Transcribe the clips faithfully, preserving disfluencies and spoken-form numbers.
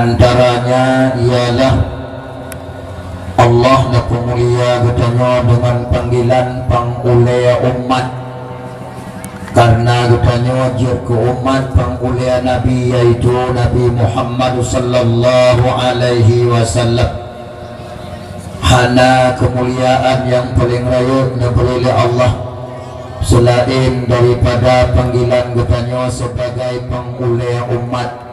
Antaranya ialah Allah neupeumulia geutanyoe deungon panggilan pang ulée umat. Karena geutanyoe jeuet keu umat pang ulée Nabi, yaitu Nabi Muhammad sallallahu alaihi wasallam. Hana keumuliaan nyang paleng rayeuk neubri lé Allah seulaén daripada panggilan geutanyoe sibagai pang ulée umat.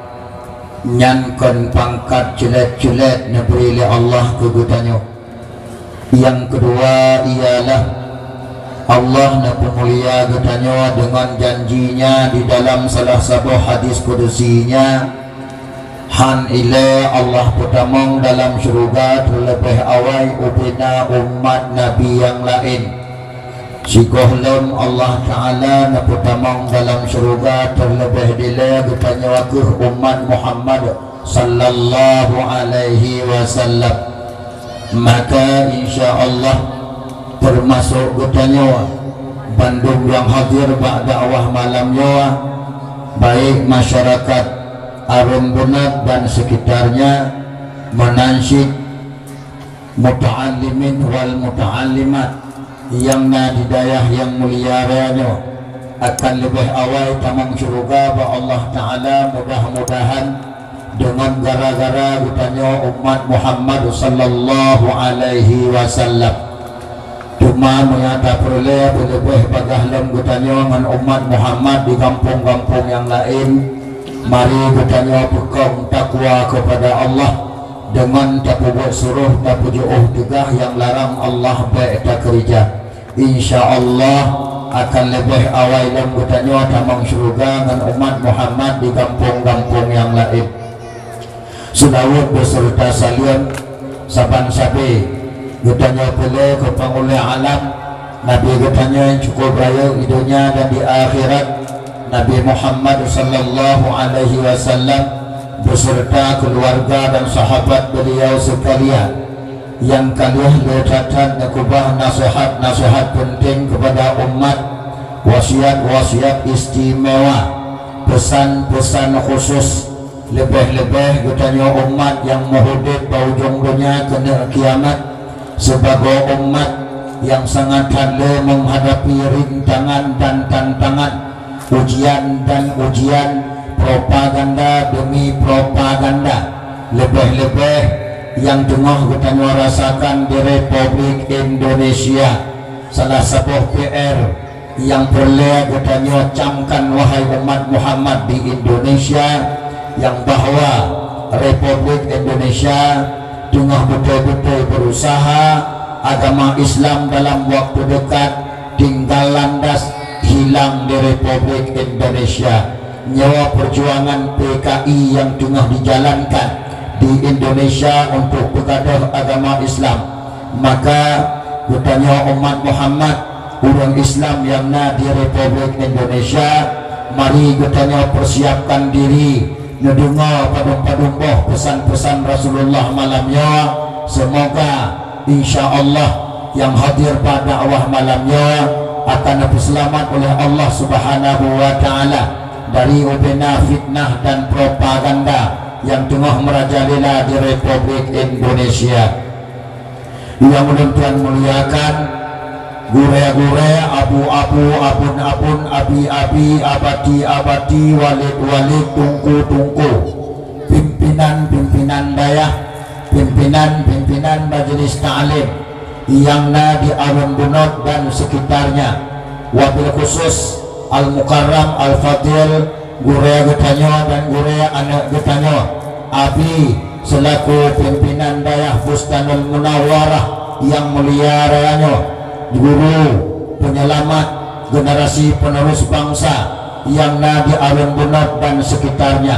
Nyan kon pangkat ceulet-ceulet neubri lé Allah keu geutanyoe. Nyang keudua ialah Allah neupeumulia geutanyoe deungon janji-Nya di dalam salah saboh hadis kudusi-Nya, "Han ilée Allah peutamong dalam syeuruga teuleubeh awai ubena umat nabi nyang laén." Sigohlom Allah Ta'ala neupeutamong dalam syeuruga teuleubeh dilée geutanyoe keuh umat Muhammad sallallahu alaihi wasallam. Maka insya Allah, teumasok geutanyoe bandum nyang hadir bak dakwah malam nyoe, baik masyarakat Arumbunot dan sekitarnya, meunansyid muta'allimin wal muta'allimat nyang na di dayah nyang mulia raya nyoe, akan leubeh awai tamong syeuruga bak Allah Ta'ala, mudah-mudahan deungon gara-gara geutanyoe umat Muhammad sallallahu alaihi wasallam. Teuma meunyo tapeureulée beuleubeh bagaih lom geutanyoe ngon umat Muhammad di gampông-gampông nyang laén, mari geutanyoe peukong takwa keupada Allah deungon tapeubuet suroh tapeujiôh teugah nyang larang Allah bék takeurija. Insya Allah akan leubeh awai lom geutanyoe tamong syeuruga ngon umat Muhammad di gampông-gampông nyang laén. Seulaweuet beuseureuta saleuem saban sabe geutanyoe peureulée keu pangulée alam, Nabi geutanyoe nyang cukup rayeuk di donya dan di akhirat, Nabi Muhammad sallallahu alaihi wasallam, beuseureuta keuluwarga dan sahabat beuliau seukalian. Nyang ka lheueh lé that-that neukeubah naseuhat-naseuhat peunteng keupada umat, wasiat-wasiat istimewa, peusan-peusan khusus, leubeh-leubeh geutanyoe umat nyang meuhudép bak ujong donya keuneuk kiamat, sibagoe umat nyang sangat that lé meuhadapi rintangan dan tantangan, ujian dan ujian, propaganda demi propaganda, leubeh-leubeh nyang teungoh geutanyoe rasakan di Republik Indonesia. Salah saboh P R nyang peureulée geutanyoe camkan, wahai umat Muhammad di Indonesia, nyang bahwa Republik Indonesia teungoh beutôi-beutôi beurusaha agama Islam dalam waktu dekat tinggal landas hilang di Republik Indonesia. Nyoe peujuangan P K I nyang teungoh dijalankan di Indonesia untuk peugadôh agama Islam. Maka geutanyoe umat Muhammad, ureuëng Islam nyang na di Republik Indonesia, mari geutanyoe peusiapkan diri neudeungoe padum-padum boh peusan-peusan Rasulullah malam nyoe. Seumoga, insya Allah, nyang hadir bak dakwah malam nyoe akan neupeuseulamat uleh Allah Subhanahu wa Ta'ala dari ubena fitnah dan propaganda nyang teungoh meurajalela di Republik Indonesia. Nyang ulôn tuan muliakan, gurée-gurée, abu-abu, abon-abon, abi-abi, abati-abati, walét-walét, tungku-tungku, pimpinan-pimpinan dayah, pimpinan-pimpinan majelis taklim nyang na di Arumbunot dan sekitarnya, wabil khusus Al-Mukarram Al-Fadil, gurée geutanyoe dan gurée aneuëk geutanyoe, Abi seulaku pimpinan dayah Bustanul Munawwarah nyang mulia raya nyoe, guru peunyeulamat generasi peunerus bansa nyang na di Arumbunot dan sekitarnya.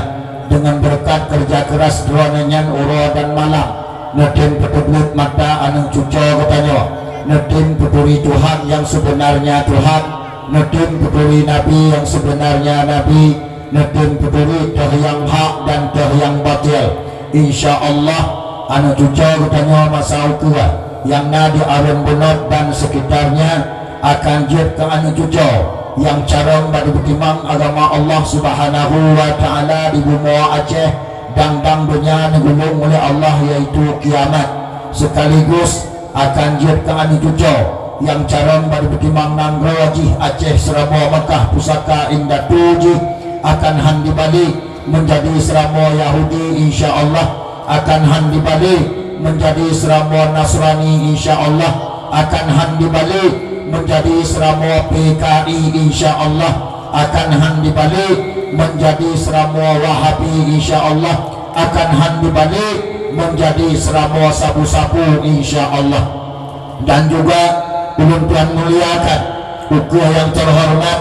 Deungon beureukat keureuja keuras droeneuh nyan uroe dan malam, neutem peuteubiet mata aneuëk cucoe geutanyoe, neutem peuturi Tuhan nyang seubeunarnya Tuhan, neutem peuturi Nabi nyang seubeunarnya Nabi, neutem peuturi teuh nyang hak dan teuh nyang batil. Insya Allah, aneuëk cucoe geutanyoe masa ukeue nyang na di Arumbunot dan sekitarnya akan jeuet keu aneuëk cucoe nyang carông bak dipeutimang agama Allah Subhanahu wa Ta'ala di bumoe Aceh, Dang-dang donya neugulong uleh Allah, yaitu kiamat, sekaligus akan jeuet keu aneuk cucoe nyang carông bak peutimang nanggroe jih Aceh Seuramoe Makkah, pusaka indatu jih akan han dibalek meunjadi seuramoe Yahudi, insya Allah, akan han dibalek meunjadi seuramoe Nasrani, insya Allah, akan han dibalek meunjadi seuramoe P K I, insya Allah, akan han dibalek meunjadi seuramoe Wahabi, insya Allah, akan han dibalek meunjadi seuramoe sabu-sabu, insya Allah. Dan juga ulôn tuan muliakan ukeue nyang teuhoreumat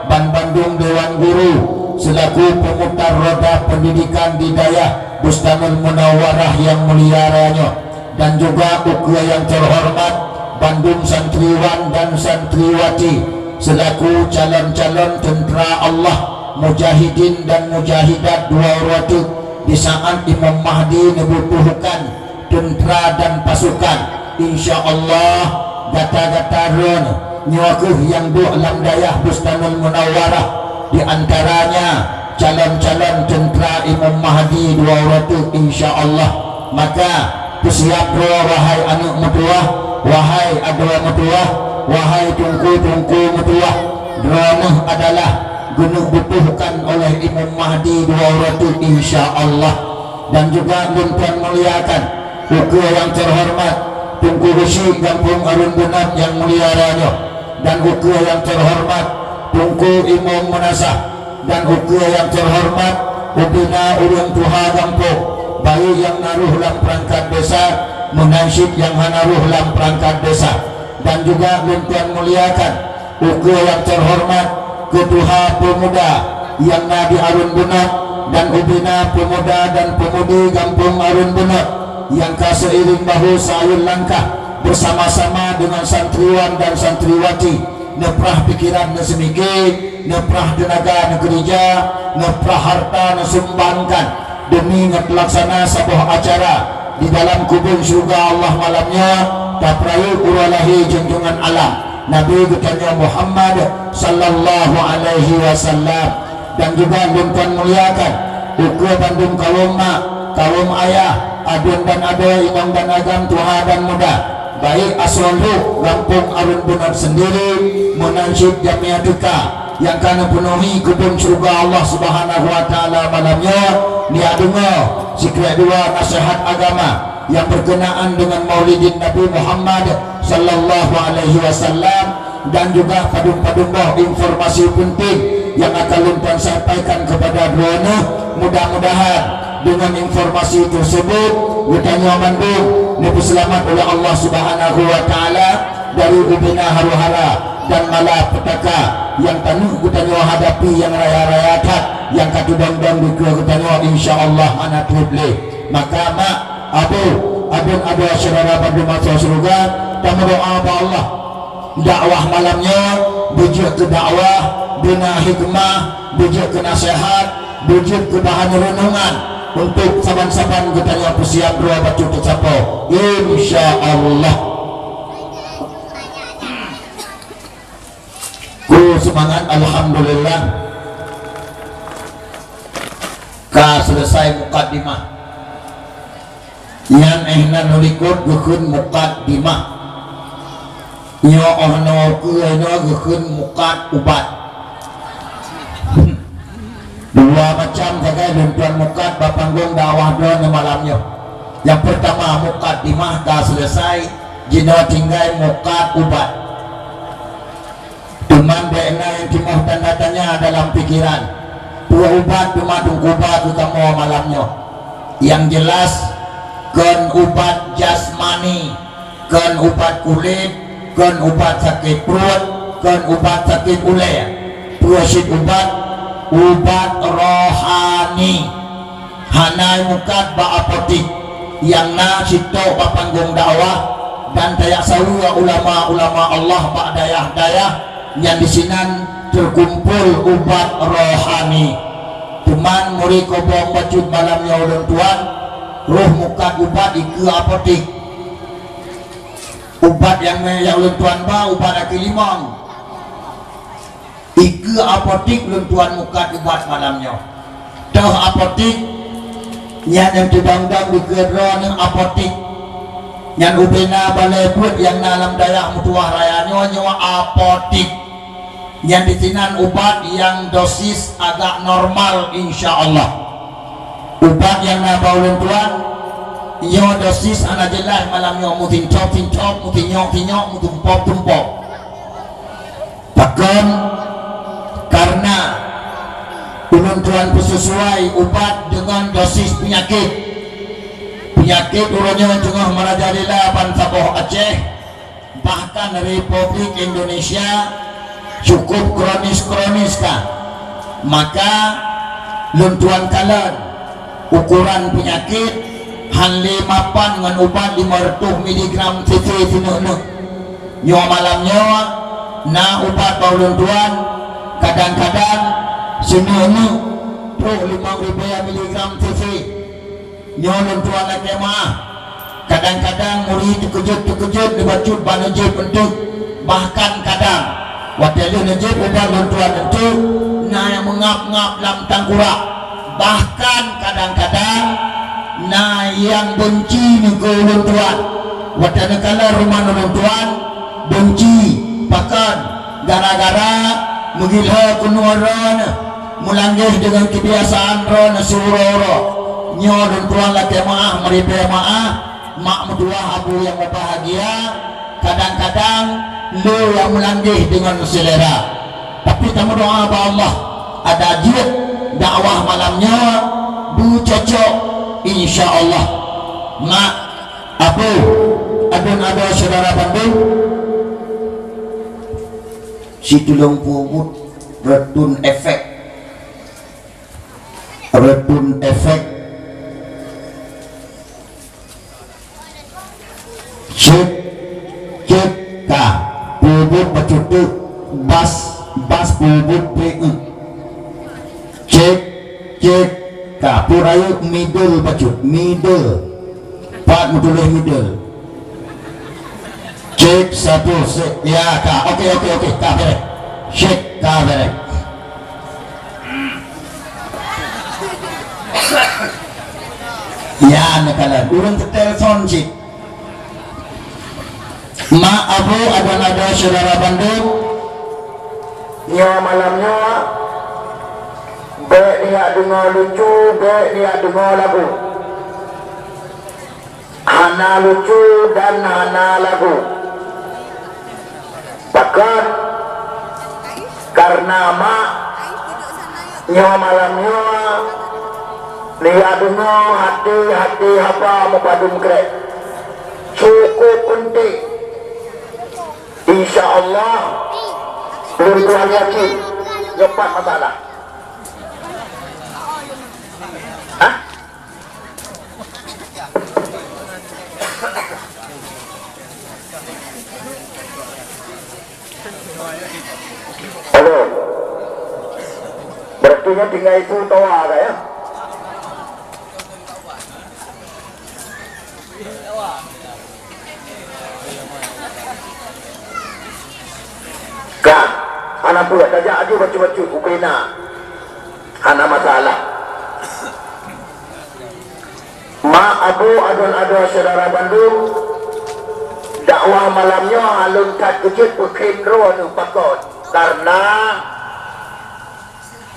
banbandum dewan guru selaku peumutar roda peundidikan di dayah Bustanul Munawwarah nyang mulia raya nyoe, dan juga ukeue nyang teuhoreumat bandum santriwan dan santriwati selaku calon-calon teuntra Allah, mujahidin dan mujahidat dua uroe teuk. Di saat Imam Mahdi neubutuhkan teuntra dan pasukan, insya Allah, gata-gata droeneuh nyoe kheueh nyang duek lam dayah Bustanul Munawwarah, di antaranya calon-calon teuntra Imam Mahdi dua uroe teuk, insya Allah. Maka, peusiap droe, wahai aneuk meutuwah, wahai adoe meutuwah, wahai teungku-teungku meutuwah, droeneuh adalah geuneuk butuhkan oleh Imam Mahdi dua uroe teuk, insya Allah. Dan juga lôn tuan muliakan ukeue nyang teuhoreumat Teungku Geuchik gampông Arôn Bunot nyang mulia raya nyoe, dan ukeue nyang teuhoreumat Teungku Imum Meunasah, dan ukeue nyang teuhoreumat ubena ureuëng tuha gampông, baik nyang na rôh lam peurangkat desa meunan cit nyang hana rôh lam peurangkat desa. Dan juga lôn tuan muliakan ukeue nyang teuhoreumat keutuha peumuda nyang na di Arôn Bunot dan ubena peumuda dan peumudi gampông Arôn Bunot nyang ka seuiring bahu seayun langkah beusama-sama deungon santriwan dan santriwati, neuprah pikeran neuseumiké, neuprah teunaga neukeurija, neuprah harta neusumbangkan deumi neupeulaksana saboh acara di dalam kubeueng syeuruga Allah malam nyoe, tapeurayeuk uroe lahé junjungan alam Nabi geutanyoe Muhammad sallallahu alaihi wasallam. Dan juga lôn tuan muliakan ukeue bandum kawöm mak, kawöm ayah, aduen dan adoe, inong dan agam, tuha dan muda, baik asoe lhok gampông Arôn Bunot seundiri meunan cit Jamiah Teuka nyang ka neupeunuhi kubeueng syeuruga Allah Subhanahu wa Taala malam nyoe, neujak deungoe sikrék dua naseuhat agama nyang beurkeunaan deungon Maulidin Nabi Muhammad sallallahu alaihi wasallam, dan juga padum-padum boh informasi peunteng nyang akan lôn tuan sampaikan keupada droeneuh. Mudah-mudahan deungon informasi teusebut geutanyoe mandum neupeuseulamat uleh Allah Subhanahu wa Taala dari ubena haru-hara dan malapetaka nyang taneuk geutanyoe hadapi nyang raya-raya that nyang ka teudong-dong dikeue geutanyoe, insya Allah hana treb lé. Maka mak, abu, aduen adoe syedara bandum asoe syeuruga, tameudoa bak Allah. Dakwah malam nyoe beujeuet keu dakwah, beuna hikmah, beujeuet keu naseuhat, beujeuet keu bahan reunongan untuk saban-saban geutanyoe peusiab droe bacut teusapoe, insya Allah. Ku seumangat, alhamdulillah, ka seuleusai mukadimah. Nyan éh nan likot geukheun mukadimah. Nyoe óh noe keuh nyoe geukheun mukad ubat. Dua macam sagai lôn tuan mukad bak panggong dakwah droeneuh malam nyoe. Nyang peurtama mukadimah ka seuleusai, jinoe tinggai mukad ubat. Teuma bék na nyang timoh tanda tanya dalam pikeran, peue ubat teuma teungku ba keu kamoe malam nyoe. Nyang jeulaih, kon ubat jasmani, kon ubat kulét, kon ubat sakét pruet, kon ubat sakét ulée. Peue cit ubat? Ubat rohani. Hana mukad bak apotik, nyang na sitok bak panggong dakwah dan tajak saweue ulama-ulama Allah bak dayah-dayah nyang disinan teukumpol ubat rohani. Teuma meuri kobong bacut malam nyoe ulôn tuan, roh mukad ubat dikeue apotik. Ubat nyang, nyang ulôn tuan ba ubat aki limong. Dikeue apotik lôn tuan mukad ubat malam nyoe. Toh apotik, Nyan nyang teugang-gang dikeue droeneuh apotik. Nyan ubena balai buet nyang na lam dayah meutuwah raya nyoe, nyoe apotik. Nyan disinan ubat nyang dosis agak normal, insya Allah. Ubat nyang na bak ulôn tuan, nyoe dosis hana jeulaih malam nyoe, meutintok-tintok, meutintok-tintok, meutumpok-tumpok. Pakon? Karena ulôn tuan peusesuai ubat deungon dosis peunyakét. Peunyakét uroe nyoe teungoh merajalela bansaboh Aceh, bahkan Republik Indonesia, cukup kronis-kronis ka. Maka lôn tuan kalon ukuran peunyakét han lé mapan ngon ubat lima reutôh miligram C C sineuk-neuk. Nyoe malam nyoe na ubat bak ulôn tuan, kadang-kadang sineuk-neuk troh limong ribèe miligram C C. Nyoe lôn tuan lakèe meu'ah. Kadang-kadang murit teukeujot-teukeujot neubacut bak neujép eunteuk. Bahkan kadang watèe lheueh neujép ubat lôn tuan eunteuk, na nyang meungab-ngab lam tangkurak. Bahkan kadang-kadang na nyang beunci nibak ulôn tuan. Watèe neukalon rumoh ulôn tuan, beunci. Pakon? Gara-gara meugilho keunoe droeneuh, meulanggeh deungon keubiasaan droeneuh siuroe-uroe. Nyoe lôn tuan lakèe meu'ah, meuribèe meu'ah, mak meutuwah abu nyang mubahgia, kadang-kadang lé nyang meulanggeh deungon seulera. Tapi tameudoa bak Allah, adak jeuet dakwah malam nyoe beucocok, insya Allah. Mak, abu, aduen adoe syedara bandum, si tulông peubuet reutôn efek. Reutôn efek. Cek, cek, ka. Peubuet bacut teuk. Bas, bas peubuet peuet. Cek, cek, ka. Peue rayeuk middle bacut. Middle. Pat meutuléh middle. Cek satu, cek. Ya, ka. Oke, oke, oke. Ka bèrèh. Cek, ka bèrèh. Ya, neukalon. Ureueng teutelpon cit. Mak, abu, aduen adoe syedara bandum. Nyoe malam nyoe, bèk neujak deungoe lucu, bèk neujak deungoe lagu. Hana lucu dan hana lagu. Pakon? Karena mak, nyoe malam nyoe, neujak deungoe hati-hati haba meupadum krek. Cukup peunteng. Insya Allah, lôn tuan yakin, nyoe pat masalah. Hah? Halo. Berarti nyan tinggai su toa ka, ya? Ka, hana peue, tajak aju bacut-bacut, ubena. Hana masalah. Mak, abu, aduen adoe syedara bandum, dakwah malam nyoe lôn that keujeuet peukhém droeneuh pakon. Karena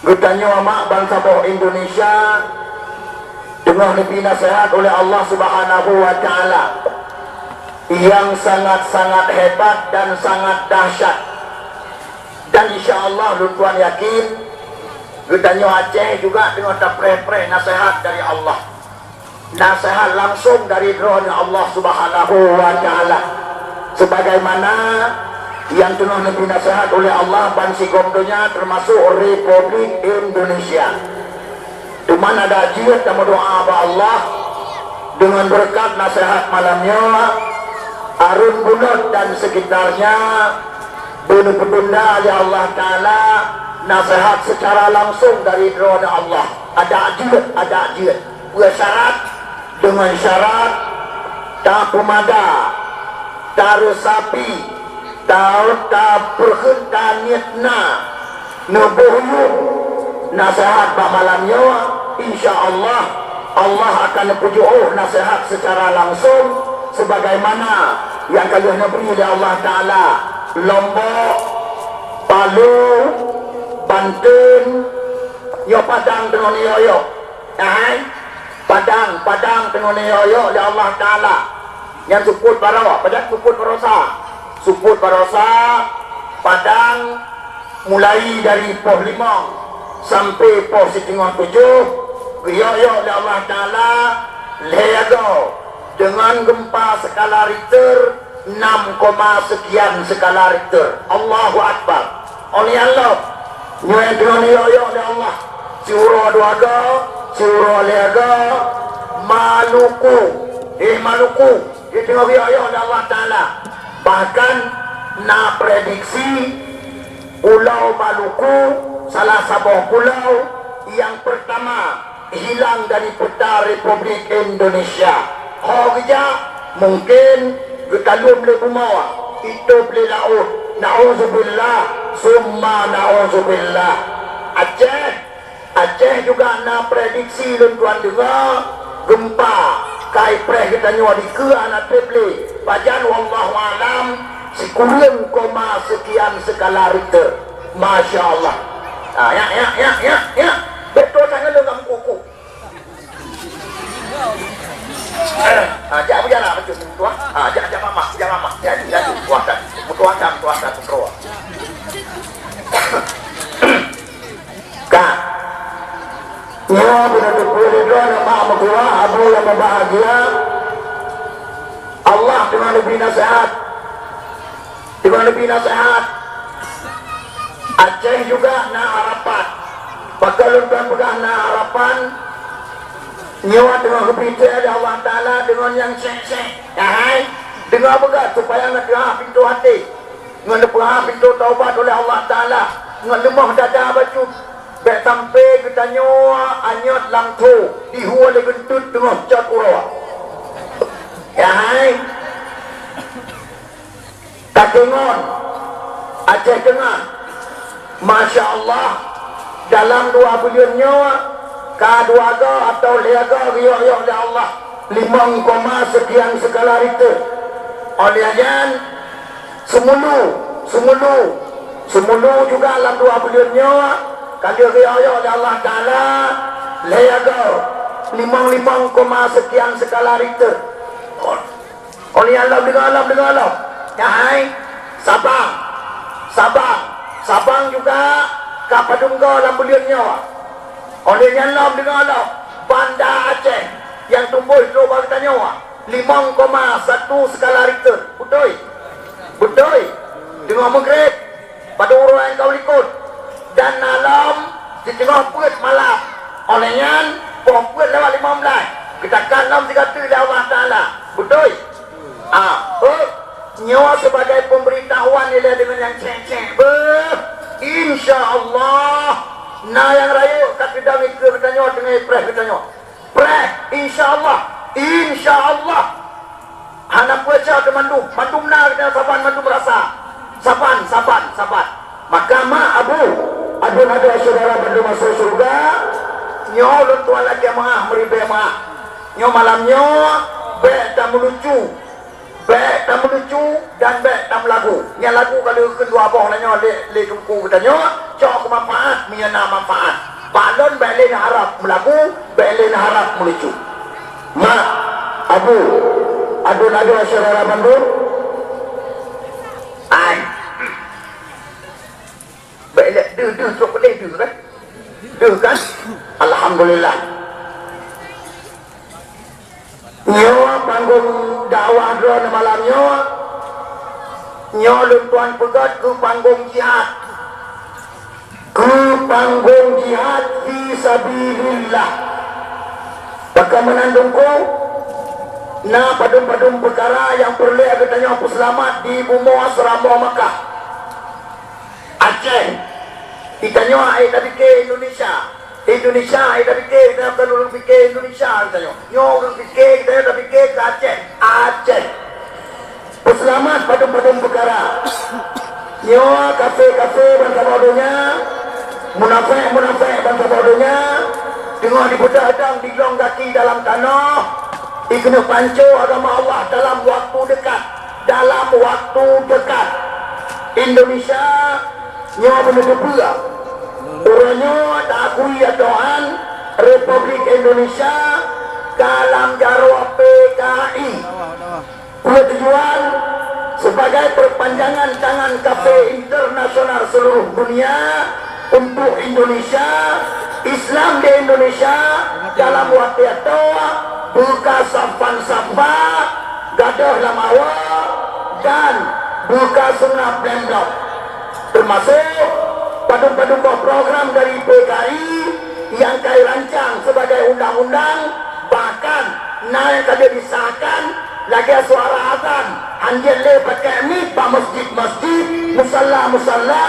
geutanyoe mak bansaboh Indonesia teungoh neubri naseuhat uleh Allah Subhanahu wa Ta'ala nyang sangat-sangat hebat dan sangat dahsyat. Dan insya Allah lôn tuan yakin, geutanyoe Aceh juga teungoh tapreh-preh naseuhat dari Allah. Naseuhat langsung dari Droeneuh Allah Subhanahu wa Ta'ala. Sebagaimana nyang teungoh neubri naseuhat uleh Allah bansigom donya, teumasok Republik Indonesia. Teuma adak jeuet tameudoa bak Allah, deungon beureukat naseuhat malam nyoe, Arun Bunot dan sekitarnya, beuneupeutunda lé Allah Ta'ala naseuhat seucara langsung dari Droeneuh Allah. Adak jeuet, adak jeuet. Peue syarat? Deungon syarat tapeumada, tareusapi, ta-, tapeureuheun, taniet na, neuboh yum naseuhat bak malam nyoe, insya Allah, Allah akan neupeujiôh naseuhat seucara langsong, sebagaimana nyang ka lheueh neubri lé Allah Taala. Lombok, Palu, Banten, nyoe Padang teungoh neuyok-yok. Hai, Padang, Padang teungoh neuyok-yok lé Allah Taala. Nyan seupôt baroe, padahai seupôt baroesa. Seupôt baroesa, Padang, mulai dari poh limong sampai poh siteungoh tujoh, geuyok-yok lé Allah Taala lhèe agoe deungon gempa skala Richter enam koma sekian skala Richter. Allahu Akbar. Óh lheueh nyan lom, nyoe nyang teungoh neuyok-yok lé Allah, siuroe dua goe, siuroe lhèe goe, Maluku. Eh, Maluku, jiteungoh geuyok-yok lé Allah Taala. Bahkan na prediksi Pulau Maluku salah saboh pulau nyang peurtama hilang dari peta Republik Indonesia. Ho geujak, mungken geutaleuem lé bumoe, itôb lé laôt. Nauzubillah, summa nauzubillah. Aceh, Aceh juga na prediksi lôn tuan deungoe, gempa ka ipreh geutanyoe dikeue hana treb lé. Pajan, wallahu alam, sikureueng koma sekian skala Richter. Masya Allah. Ah, ya, ya, ya, ya, ya. Beutôi sangat lôn ngon kuku. Eh, ah, jak beujalan beutôi, tuan. Ah, jak, jak mamak, jak mamak. Jadi, jadi, tuan. Tuan, tuan, tuan, tuan. Ka. Nyoe beuneuteupeu lé droe nyoe mak meutuah, abu nyang meubahagia. Allah teungoh neubri naseuhat. Teungoh neubri naseuhat. Aceh juga na harapan. Pakon lôn tuan peugah na harapan? Nyoe teungoh geupeucaya lé Allah Taala deungon nyang syèh-syèh. Hai, deungoe beugöt supaya na teuhah pintoe até. Ngon leupeuhah pintoe taubat uleh Allah Taala, ngon leumoh dada bacut, bèk sampoe geutanyoe anyot lam thô, dihue lé geunteut teungoh cot uroe. Ya hai, takeungon Aceh Teungah, masya Allah, dalam dua buleuen nyoe ka dua goe atawa lhèe goe geuyok-yok lé Allah, limong koma sekian skala Richter. Óh lheueh nyan, Seumulu, Seumulu, Seumulu juga lam dua buleuen nyoe ka lheueh geuyok-yok lé Allah Taala lhèe goe, limong-limong koma sekian skala Richter. Óh lheueh nyan lom deungoe lom, deungoe lom. Nyan hai, Sabang, Sabang, Sabang juga ka padum goe lam buleuen nyoe. Óh lheueh nyan lom deungoe lom, Banda Aceh nyang tumbôh trôk bak geutanyoe. Limong koma satu skala Richter. Beutôi? Beutôi. Teungoh meugreb, padum uroe nyang ka u likot. Dan na lom siteungoh peuet malam. Óh lheueh nyan, poh peuet lewat limong blaih, geutakan lom sigoe teuk lé Allah Taala. Beutôi? Ah, eh, nyoe sibagai peumbeuritahuan ilèe deungon nyang cèk-cèk. Beuh, insya Allah, na nyang rayeuk ka teudong ikeue geutanyoe teungoh ipreh geutanyoe. Preh, insya Allah, insya Allah. Hana peucah keu mandum, mandum na geutanyoe saban mandum rasa. Saban, saban, saban. Maka mak abu, aduen adoe syedara bandum asoe syeuruga, nyoe ulôn tuan lakèe meu'ah meuribèe meu'ah. Nyoe malam nyoe bèk tameulucu. Bèk tameulucu dan bèk tameulagu. Nyan lagu ka lheueh kheun dua boh lagèe nyoe lé, lé teungku geutanyoe, cok keu manfaat meunyoe na manfaat. Bak lôn bèk lé neuharab meulagu, bèk lé neuharab meulucu. Mak, abu, aduen adoe syedara bandum. Ai. Bèk lé deuh, deuh, trok lé deuh kan? Deuh kan? Alhamdulillah. Nyoe panggong dakwah droeneuh malam nyoe, nyoe lôn tuan peugöt keu panggong jihad. Keu panggong jihad fi sabilillah. Pakon meunan teungku, na padum-padum peukara nyang peureulèe geutanyoe peuseulamat di bumoe seuramoe Makkah. Aceh, geutanyoe hana tapike Indonesia. Indonesia hana tapike, geutanyoe kon ureueng pike Indonesia geutanyoe. Nyoe ureueng pike, geutanyoe tapike keu Aceh. Aceh. Peuseulamat padum-padum peukara. Nyoe kafé-kafé bansaboh donya, munafék-munafék bansaboh donya, Teungoh dibeudôh dong di glong gaki dalam tanoh, dikeuneuk panco agama Allah dalam waktu dekat. Dalam waktu dekat, Indonesia nyoe beuneuteupeu. Uroe nyoe taakui ya Tuhan, Republik Indonesia ka lam jaroe P K I. Peue tujuan? Sebagai perpanjangan tangan kafé internasional seluruh dunia untuk Indonesia, Islam di Indonesia dalam watée toh beuka safan safa, gadôh lam awa, dan beuka seungab blem blok. Termasuk padum-padum boh program dari P K I nyang ka irancang sebagai undang-undang, bahkan na nyang ka jeuet disahkan lagée suara azan hanjeuet lé pakai mik bak masjid-masjid, musalla-musalla,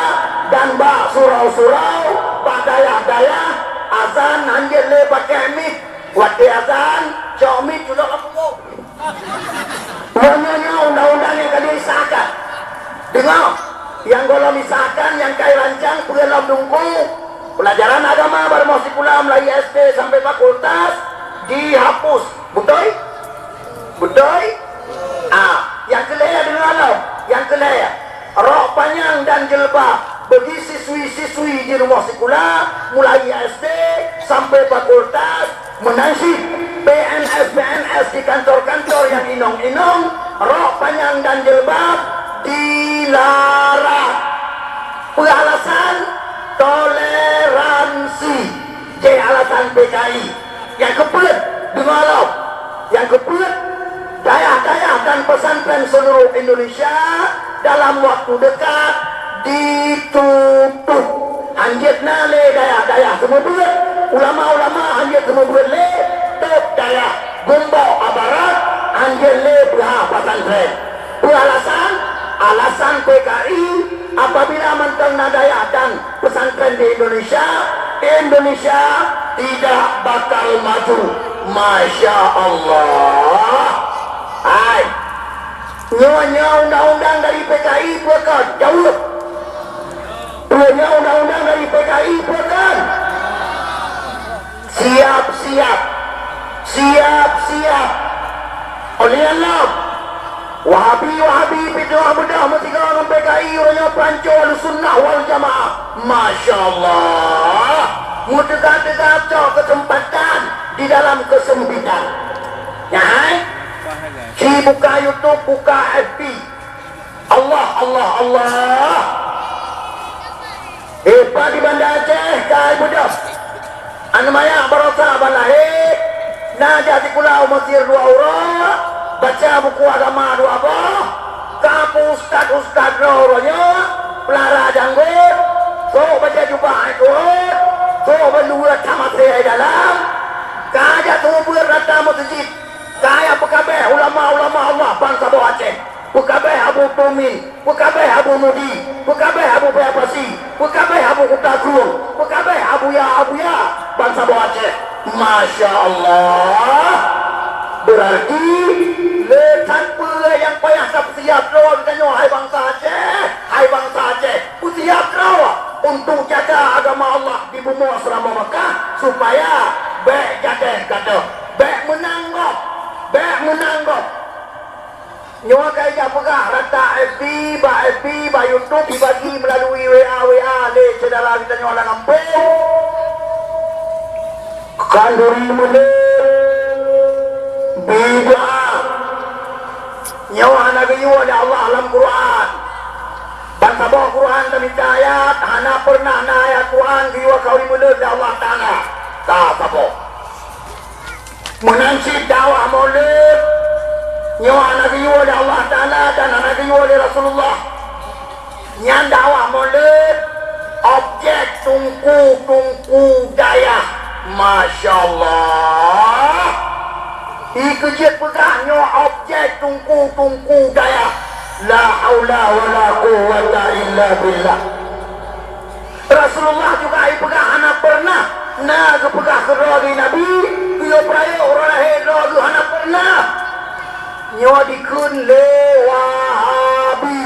dan bak surau-surau, bak dayah-dayah, azan hanjeuet lé pakai mik. Watée azan, cok mik culok lam punggong. Meunyoe nyoe undang-undang nyang ka disahkan. Deungoe, nyang gohlom disahkan, nyang ka irancang peue lom teungku, pelajaran agama bak rumoh sikula mulai S D sampai fakultas dihapus. Beutôi? Beutôi? Ah, nyang keu lhée deungoe lom, nyang keu lhée. Rok panyang dan jilbab bagi siswi-siswi di rumoh sikula, mulai S D sampai fakultas, meunan cit P N S, P N S di kantor-kantor nyang inong-inong, rok panyang dan jilbab dilarang. Peue alasan? Toleransi. Jih alasan P K I. Nyang keupeuet, deungoe lom. Nyang keupeuet, dayah-dayah dan pesantren seluruh Indonesia dalam waktu dekat ditutup. Hanjeuet na lé dayah-dayah seumeubeuet, ulama-ulama hanjeuet seumeubeuet lé, tôb dayah, geumbok aparat, hanjeuet lé peuhah pesantren. Peue alasan? Alasan P K I, apabila mantong na dayah dan pesantren di Indonesia, Indonesia tidak bakal maju. Masya Allah. Hai. Nyoe, nyoe undang-undang dari P K I peue kon? Jaweueb. Peue nyoe undang-undang dari P K I peue kon? Siap-siap. Siap-siap. Oleh Allah. Wahabi-wahabi pih teungoh beudôh meusigoe ngon P K I uroe nyoe panco Ahlussunnah wal Jamaah. Masya Allah. Meuteuga-teuga cok keuseumpatan di dalam keuseumpitan. Nyan hai? Ci buka YouTube, buka F B. Allah, Allah, Allah. Dipat di Banda Aceh ka beudôh. Aneuk manyak baroesa ban lahé, na jak sikula u Mesir dua uroe, baca buku agama dua boh, ka peue ustaz-ustaz droe uroe nyoe, peulara janggot, sôk baca jubah hai tuôt, sôk bak luwa tamaséh hai dalam, ka jak seumeubeuet rata meuseujid, ka jak peukabeh ulama-ulama Allah bansaboh Aceh. Peukabeh Abu Tumin, peukabeh Abu Mudi, peukabeh Abu Paya Pasi, peukabeh Abu Kuta Krueng, peukabeh Abuya-Abuya bansaboh Aceh. Masya Allah. Beurarti le that peue nyang payah tapeusiab droe geutanyoe hai bansa Aceh, hai bansa Aceh. Peusiab droe untuk jaga agama Allah di bumoe Seuramoe Mekah supaya bék jadeh gadôh, bék meunang gob, bék meunang gob. Nyoe ka ijak peugah rata F B, bak F B, bak YouTube dibagi melalui W A, W A lé syedara geutanyoe lam gampông. Khanduri meuleuet bid'ah. Nyoe hana geuyue lé Allah lam Quran. Bansaboh Quran tamita ayat, hana peureunah na ayat Quran geuyue khanduri meuleuet lé Allah Taala. Ka saboh. Meunan cit dakwah Maulid, nyoe hana geuyue lé Allah Taala dan hana geuyue lé Rasulullah. Nyan dakwah Maulid, objek teungku-teungku dayah. Masya Allah. Ikeujeuet peugah nyoe objek teungku-teungku dayah. La haula wala quwwata illa billah. Rasulullah juga ipeugah hana peureunah na geupeugah keudroe di Nabi, geuyue peurayeuk uroe lahé droe geuh hana peureunah. Nyoe dikheun lé Wahabi.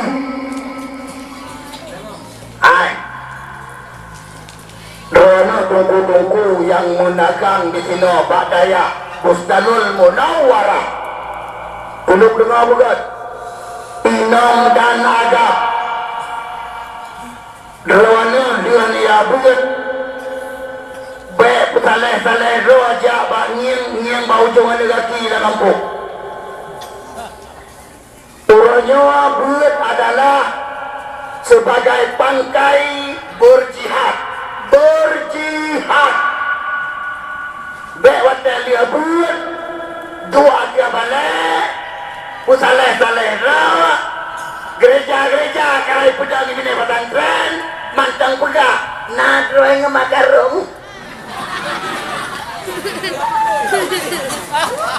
Hai. Droeneuh Teungku-teungku nyang meunagang disinoe bak dayah Bustanul Munawwarah. Ulôn deungoe beugét. Inong dan adab. Droeneuh lheueh neujak beuet, bék peusaleh-saleh droe jak bak ngieng, ngieng bak ujong aneuk gaki lam gampông. Uroe nyoe beuet adalah sebagai pangkai beurjihad. Beurjihad! Bék watée lheueh beuet, duek ateueh balée, peusaleh-saleh droe, gereja-gereja ka lheueh peudong di binéh pesantren, mantong peugah, na droe ngon makarong.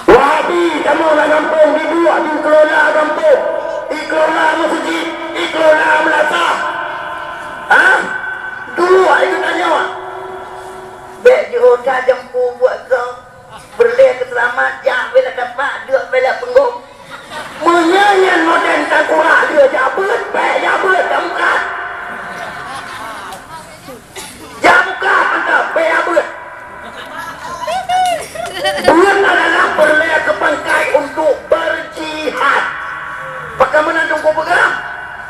Wahabi kamoe lam gampông dibuet, dikelola gampông, dikelola meuseujid, dikelola meulasah. Hah? Duek itu tanyoe. Bék jiôh that jampu buet gob. Peureulée keu seulamat, jak bela tapak, duek bela peunggom. Meunyoe nyan modern tangkurak lheueh jak beuet, bék jak beuet, jak buka. Jak buka, mantap, bék jak beuet. Beuet adalah peureulée keu pangkai untuk beurjihad. Pakon meunan Teungku peugah?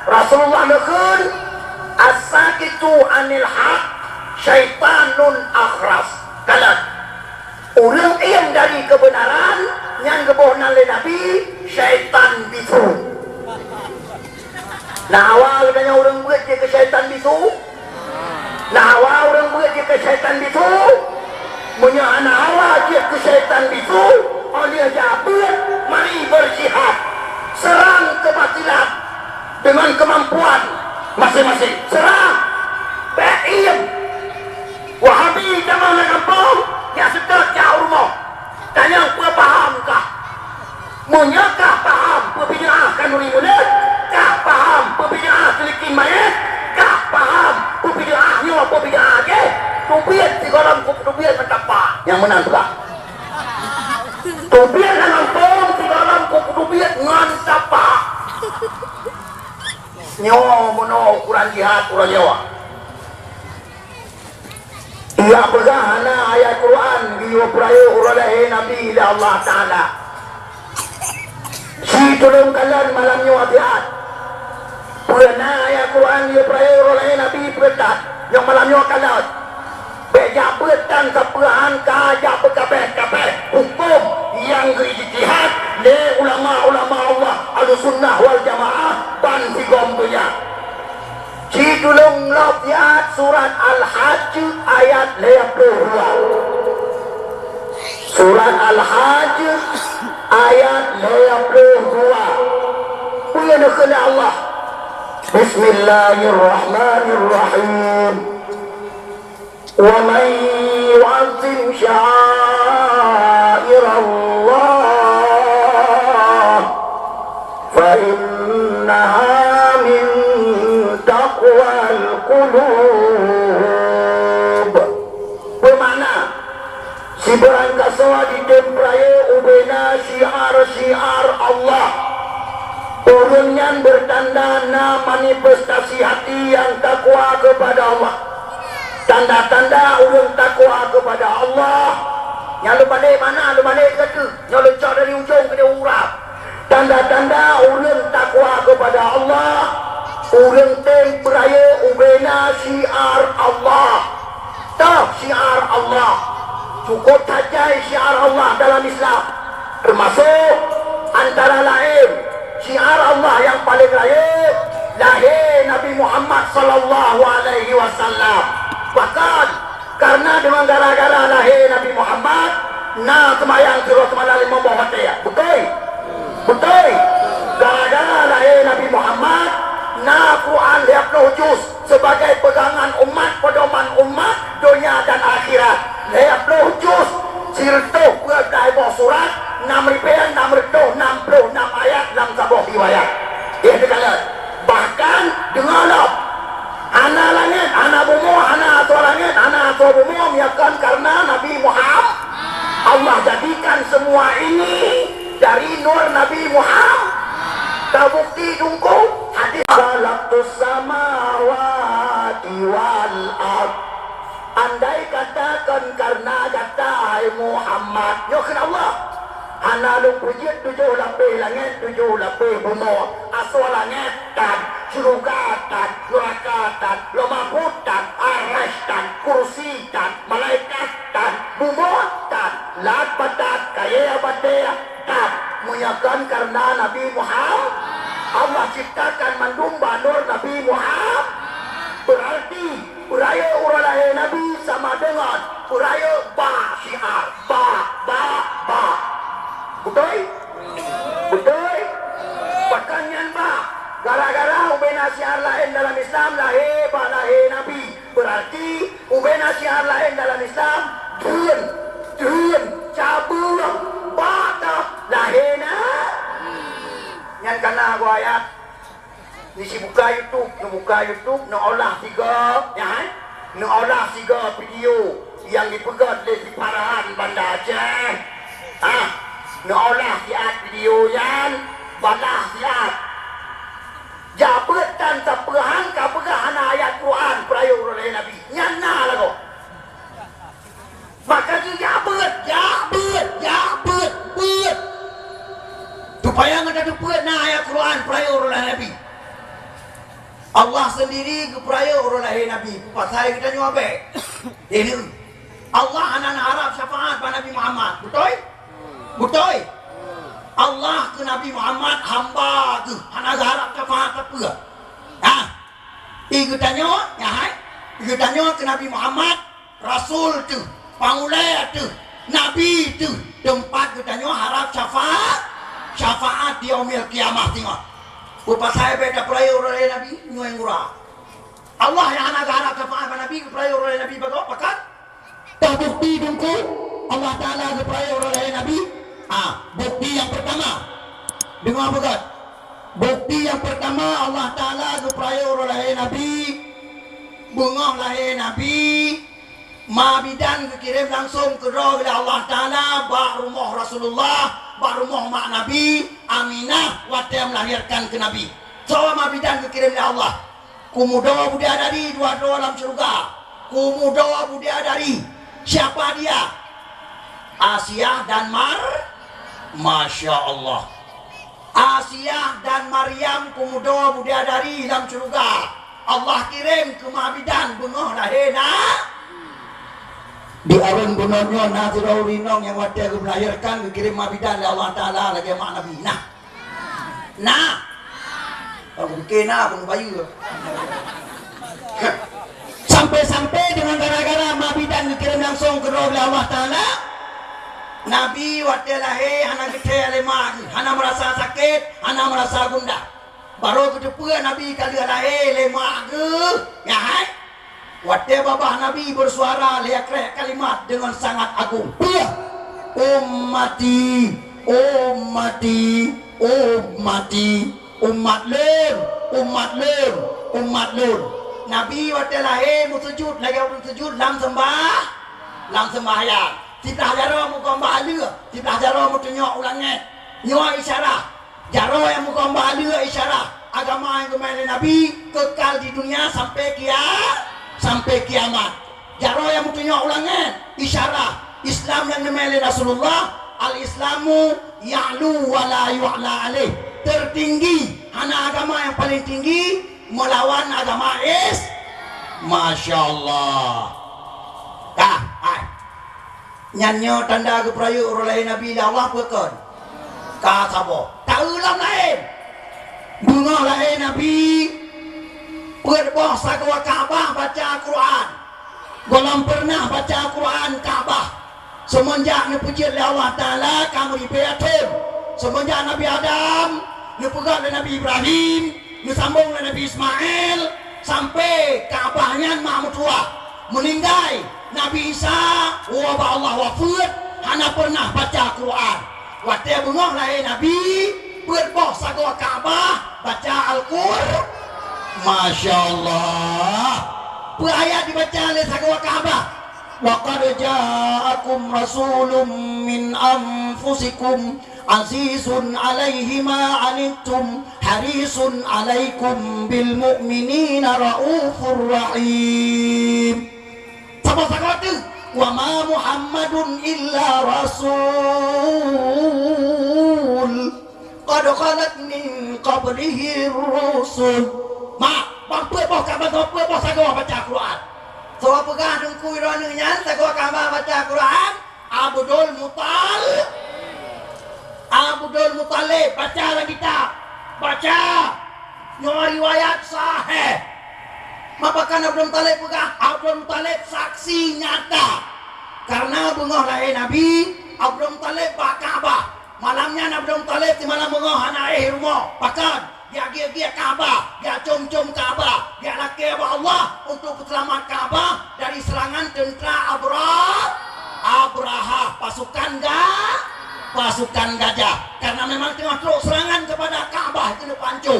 Rasulullah neukheun, "As-sakitu anil haq syaitanun akhras." Kalon. Ureuëng iem dari keubeunaran, nyan geuboh nan lé Nabi, syaitan bisu. Na hawa geutanyoe ureuëng beuet jeuet keu syaitan bisu? Na hawa ureuëng beuet jeuet keu syaitan bisu? Meunyoe hana hawa jeuet keu syaitan bisu, óh lheueh jak beuet, mari beurjihad. Seurang keubatilan deungon keumampuan maséng-maséng. Seurang! Bék iem! Wahabi tamong lam gampông, jak seutôt jak u rumoh. Tanyong peue paham kah? Meunyoe kah paham peubid'ah khanuri mulod, kah paham peubid'ah seulikin manyét, kah paham peubid'ah nyoe peubid'ah jéh, teubiet sigohlom kupeuteubiet ngon tapak. Nyang meunan peugah. Teubiet lam gampông sigohlom kupeuteubiet ngon tapak. Nyoe meunoe ukuran jihad uroe nyoe. Ia peugah hana ayat Quran geuyue peurayeuk uroe lahé Nabi lé Allah Taala. Ci tulông kalon malam nyoe siat. Peue na ayat Quran geuyue peurayeuk uroe lahé Nabi peue that, nyang malam nyoe kalon. Bék jak beuet tan sapeue han ka jak beukabeh-kabeh hukôm nyang geuijtihad lé ulama-ulama Allah Ahlussunnah wal Jamaah ban sigom donya. Ci tulông lom siat surat Al-Hajj ayat lhèe ploh dua. Surat Al-Hajj ayat lhèe ploh dua. Peue neukheun lé Allah? Bismillahirrahmanirrahim. ومن يعظم شعائر الله فإنها من تقوى القلوب. Beumakna, sibarang gasoe jitem peurayeuk ubena syiar-syiar Allah, ureuëng nyan beutanda na manifestasi hati nyang takwa keupada Allah. Tanda-tanda ureuëng takwa keupada Allah, nyang leubalek mana leubalek gata, nyoe leucok dari ujong keudeh urat. Tanda-tanda ureuëng takwa keupada Allah, ureuëng tem peurayeuk ubena syiar Allah. Toh syiar Allah. Cukôp that jai syiar Allah dalam Islam. Teumasok antara laén syiar Allah nyang paleng rayeuk lahé Nabi Muhammad sallallahu alaihi wasallam. Bahkan karena deungon gara-gara lahé Nabi Muhammad na seumayang siuroe seumalam limong boh watée. Beutôi? Beutôi. Gara-gara lahé Nabi Muhammad na Quran lhèe ploh juz. Sebagai peugangan umat, peudoman umat, donya dan akhirat. Lhèe ploh juz, sireutôh dua belas boh surat, nam ribèe nam reutôh nam ploh nam ayat lam saboh riwayat. Éh, teukalon. Bahkan, deungoe lom. Hana langét, hana bumoe, hana asoe langét, hana asoe bumoe, meunyo kon kareuna Nabi Muhammad. Allah jadikan semua ini dari nur Nabi Muhammad. Teubukti dungku hadis, "Khalaqtus samawati wal ard." Andai kata Kareuna gata, hai Muhammad, nyoe kheun Allah, hana lôn peujeuet tujoh lapéh langét, tujoh lapéh bumoe, asoe langét tan, syeuruga tan, nuraka tan, Lauh Mahfuz tan, Arasy tan, kursi tan, malaikat tan, bumoe tan, lat batat, kayée batée tan, meunyoe kon kareuna Nabi Muhammad. Allah ciptakan mandum bak nur Nabi Muhammad. Beurarti peurayeuk uroe lahé Nabi sama deungon peurayeuk ba syiar, ba, ba, ba. Beutôi? Beutôi? Pakon nyan ba? Gara-gara ubena syiar laén dalam Islam lahé bak lahé Nabi. Beurarti ubena syiar laén dalam Islam, deuen, deuen, cabeueng, ba teuh lahé na. Nyan kana geuayat. Neusibuka YouTube, neubuka YouTube, neuolah sigoe, nyan, neuolah sigoe video nyang jipeugét lé si Farhan Banda Aceh. Ah, neuolah siat video nyan, balah siat. Jabeuet tan sapeue han ka peugah hana ayat Quran peurayeuk uroe lahé Nabi. Nyan na lagoe. Maka jih jak beuet, jak beuet, jak beuet, beuet. Supaya gata teupeuet na ayat Quran peurayeuk uroe lahé Nabi. Allah sendiri geupeurayeuk uroe lahé Nabi. Peue pasai geutanyoe abée? Ini. Allah hana harab syafaat bak Nabi Muhammad. Beutôi? Beutôi? Allah keu Nabi Muhammad hamba geuh, hana geuharab syafaat sapeue. Nah, i geutanyoe, nyan hai, i geutanyoe keu Nabi Muhammad, Rasul teuh, Pangulee teuh, Nabi teuh, teumpat geutanyoe harab syafaat, syafaat di Yaumil Qiyamah singoh. Peue pasai bèk tapeurayeuk uroe lahé Nabi, nyoe gura. Allah nyang hana geuharab syafaat bak Nabi, geupeurayeuk uroe lahé Nabi bagoe, pakon? Toh bukti teungku Allah Taala geupeurayeuk uroe lahé Nabi? Ah, bukti nyang peurtama. Deungoe beugét. Bukti nyang peurtama Allah Taala geupeurayeuk uroe lahé Nabi, beungoh lahé Nabi, ma bidan geukirém langsong keudroe lé Allah Taala bak rumoh Rasulullah, bak rumoh mak Nabi, Aminah, watèe meulahirkan keu Nabi. Soe ma bidan geukirém lé Allah? Kumudoe bidadari dua droe lam syeuruga. Kumudoe bidadari. Siapa dia? Asiah dan Mar-, Masya Allah. Asiah dan Maryam kumudoe bidadari lam syeuruga. Allah kirém keu ma bidan beungoh lahé na. Di areueng bunoe nyoe na sidroe ureueng inong nyang watèe geumeulahirkan geukirém ma bidan lé Allah Taala lagèe mak Nabi. Nah. Nah. Aku pikir na pun bayu. Sampai-sampai dengan gara-gara ma bidan geukirém langsong keudroe lé Allah Taala, Nabi watèe lahé hana geuthèe lé ma geuh, hana meurasa sakét, hana meurasa gundah. Barô geuteupeue Nabi ka lheueh lahé lé ma geuh, nyan hai. Watèe babah Nabi beusuara lhèe krek kalimat deungon sangat agong, peue? Ummati, ummati, ummati, umat lôn, umat lôn, umat lôn. Nabi watèe lahé meuseujut lagèe ureueng seujut lam seumbah-, lam seumbahyang. Siblah jaroe meukeumah bak aleueh, siblah jaroe meutunyok u langèt. Nyoe isyarah. Jaroe nyang meukeumah bak aleueh isyarah agama nyang geumè lé Nabi kekal di dunia sampai kia-, sampai kiamat. Jaroe nyang meutunyok u langèt isyarah Islam nyang geumè lé Rasulullah, "Al-Islamu ya'lu wa la yu'la alaih." Tertinggi, hana agama nyang paleng tinggi meulawan agama Is-, Masya Allah. Ka, hai. Nyan nyoe tanda geupeurayeuk uroe lahé Nabi lé Allah, peue kon? Ka saboh. Taeu lom laén. Beungoh lahé Nabi, peuet boh sagoe Ka'bah baca Quran. Gohlom peureunah baca Quran Ka'bah. Seumeunjak neupeujeuet lé Allah Taala ka meuribèe thon. Seumeunjak Nabi Adam neupeugöt lé Nabi Ibrahim, neusambong lé Nabi Ismail, sampai Ka'bah nyan mak meutuwah. Meuninggai Nabi Isa, woe bak Allah wafeuet, hana peureunah baca Quran. Watèe beungoh lahé Nabi, peuet boh sagoe Ka'bah baca Al-Qur-, Masya Allah. Peue ayat jibaca lé sagoe Ka'bah? "Laqad ja'akum rasulun min anfusikum azizun alaihi ma anittum harisun alaikum bil mu'minina raufur rahim." Saboh sagoe teuh. Wa ma Muhammadun illa rasul qad khalat min qablihi rusul. Mak, ban peuet boh ka, ban peuet boh sagoe baca Quran. Soe peugah teungku droeneuh nyan sagoe ka baca Quran? Abdul Muthalib. Abdul Muthalib, baca lam kitab. Baca. Nyoe riwayat sahih. Maka Abdul Muthalib peugah, Abdul Muthalib saksi nyata. Karena beungoh lahé Nabi, Abdul Muthalib bak Ka'bah. Malam nyan Abdul Muthalib simalam beungoh hana éh rumoh. Pakon? Geujak-geujak Ka'bah, geujak com-com Ka'bah, geujak lakée bak Allah untuk peuseulamat Ka'bah dari seurangan teuntra Abra-, Abrahah, pasukan ga-, pasukan gajah. Karena memang teungoh trok seurangan kepada Ka'bah keuneuk peuhanco.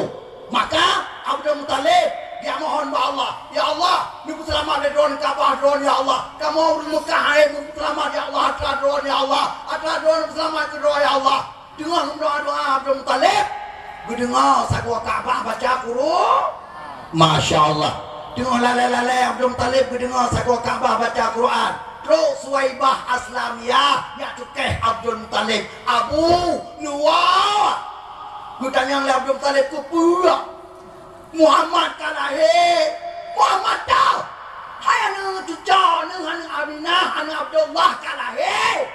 Maka Abdul Muthalib geujak mohon bak Allah, "Ya Allah, neupeuseulamat lé droe Ka'bah droe, ya Allah. Kamoe ureuëng Meukah hai neupeuseulamat, ya Allah, atra droe, ya Allah. Atra droe neupeuseulamat keudroe, ya Allah." Teungoh meudoa-doa Abdul Muthalib, geudeungoe sagoe Ka'bah baca Qur'an. Masya Allah. Teungoh lalée-lalée Abdul Muthalib geudeungoe sagoe Ka'bah baca Qur'an. Trok Suwaibah Aslamiyah jak cukéh Abdul Muthalib. "Abu, neuwoe!" Geutanyong lé Abdul Muthalib, "Keupeue?" "Muhammad ka lahé." "Muhammad toh? Hai aneuëk cuco neuh, aneuëk Aminah, aneuëk Abdullah ka lahé."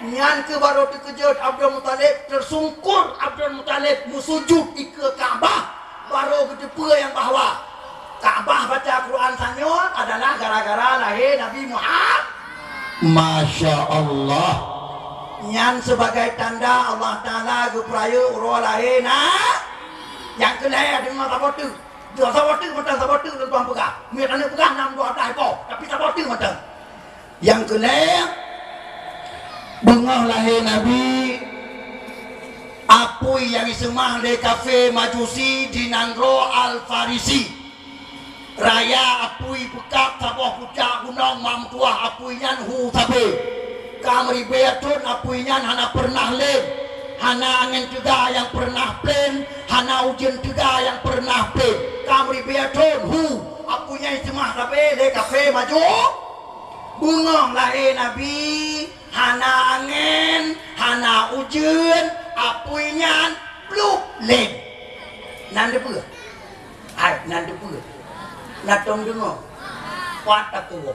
Nyan keuh barô teukeujot Abdul Muthalib, teusungkur Abdul Muthalib meusujut dikeue Ka'bah, barô geuteupeue nyang bahwa Ka'bah baca Quran tanyoe adalah gara-gara lahé Nabi Muhammad. Masya Allah. Nyan sebagai tanda Allah Taala geupeurayeuk uroe lahé na. Nyang keu lhée deungoe saboh teuk. Deungoe saboh teuk mantong, saboh teuk lôn tuan peugah. Meunyo taneuk peugah nam dua blah ipoh, tapi saboh teuk mantong. Nyang keu lhée, beungoh lahé Nabi, apui nyang jiseumah lé kafé Majusi di nanggroe Al-Farisi. Raya apui peukab saboh pucak gunong, mak meutuwah apui nyan hu sabe. Ka meuribée thon apui nyan hana peureunah lem, hana angén teuga nyang peureunah plén, hana ujeuen teuga nyang peureunah plén. Ka meuribée thon hu, apui nyan jiseumah sabe lé kafé Maju-, beungoh lahé Nabi, hana angén, hana ujeuen, apui nyan plup lem. Nan teupeue? Hai, nan teupeue? Na tom deungoe. Pat takuwoe.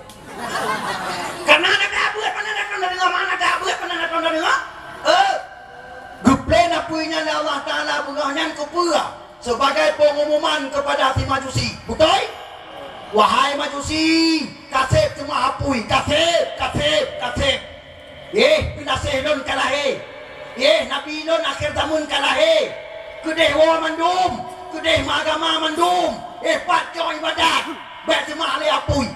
Kana na tabeuet, mana na tom deungoe, mana tabeuet, mana na tom deungoe? Eh, geuplén apui nyan lé Allah Taala beungoh nyan keupeue? Sebagai pengumuman kepada si Majusi. Beutôi? Wahai Majusi, kaseb teuma apui, kaseb, kaseb, kaseb. Éh, geunaséh lôn ka lahé. Éh, nabi lôn akhé zameun ka lahé. Keudeh woe mandum, keudeh meuagama mandum. Éh, pat cok iébadat. Bék seumah lé apui.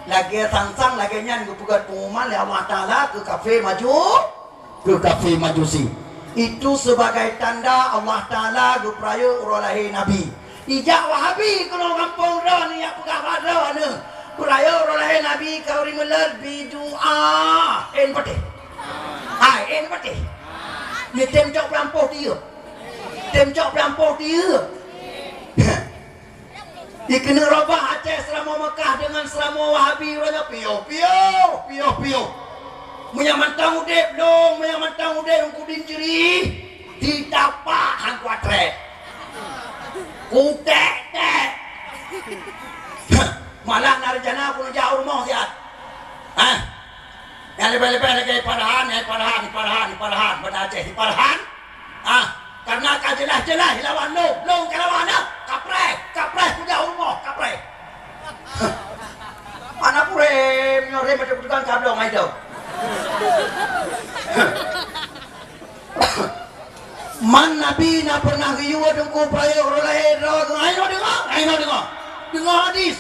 Lagée sang-sang lagée nyan geupeugét peunguman lé Allah Taala keu kafé maju-, keu kafé Majusi. Itu sebagai tanda Allah Taala geupeurayeuk uroe lahé Nabi. Ijak Wahabi keunoe gampông droeneuh, jak peugah bak droeneuh, peurayeuk uroe lahé Nabi ka ureuëng meulot bidu'ah. Én patéh. Hai, én patéh. Ni tem cok peulampoh tieup. Tem cok peulampoh tieup. Dikeuneuk robah Aceh seuramoe Mekah deungon seuramoe Wahabi uroe nyoe piôh-piôh, piôh-piôh. Meunyo mantong udeb lôn, meunyo mantong udeb Teungku Din Jeuri, ditapak han kuatrek. Kutek-tek. Malah na rencana keuneuk jak u rumoh siat. Hah? Nyang leubeh-leubeh lagée Farhan, nyang Farhan, Farhan, Farhan, banda Aceh Farhan. Ah, karena ka jeulaih-jeulaih lawan lôn, lôn ka lawan, ah. Kapreh, kapreh, kujak u rumoh, kapreh. Hana purem, nyoe rem macam petugang kablong, ai dong. Man Nabi na pernah geuyue Teungku peurayeuk uroe lahé droe, ai nyoe deungoe, ai nyoe deungoe. Deungoe hadis.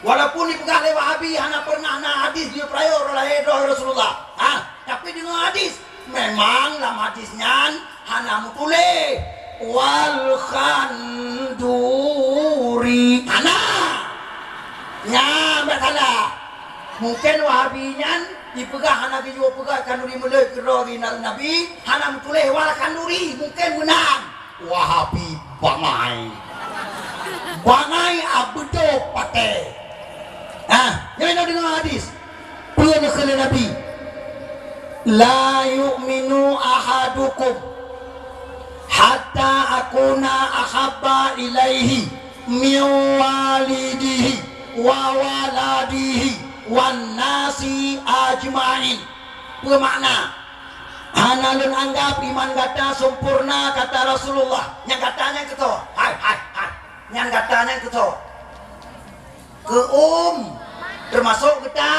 Walaupun dipeugah lé Wahabi hana pernah na hadis geuyue peurayeuk uroe lahé droe Rasulullah. Ha, tapi deungoe hadis. Memang lam hadis nyan hana meutuléh wal khanduri. Hana. Nyan bék salah. Mungken Wahabi nyan jipeugah hana geuyue peugah khanduri meulot keudroe di na-, Nabi, hana meutuléh wal khanduri. Mungken meunan. Wahabi bangai. Bangai abeudôh patéh. Hah, nyoe deungoe hadis. Kheun kheun Nabi, "La yu'minu ahadukum hatta akuna ahabba ilaihi min walidihi wa waladihi wan nasi ajma'in." Peue makna? Hana lôn anggap iman gata sempurna, kata Rasulullah. Nyang gata nyan keu soe? Hai, hai, hai. Nyang gata nyan keu soe? Keu um, teumasok gata,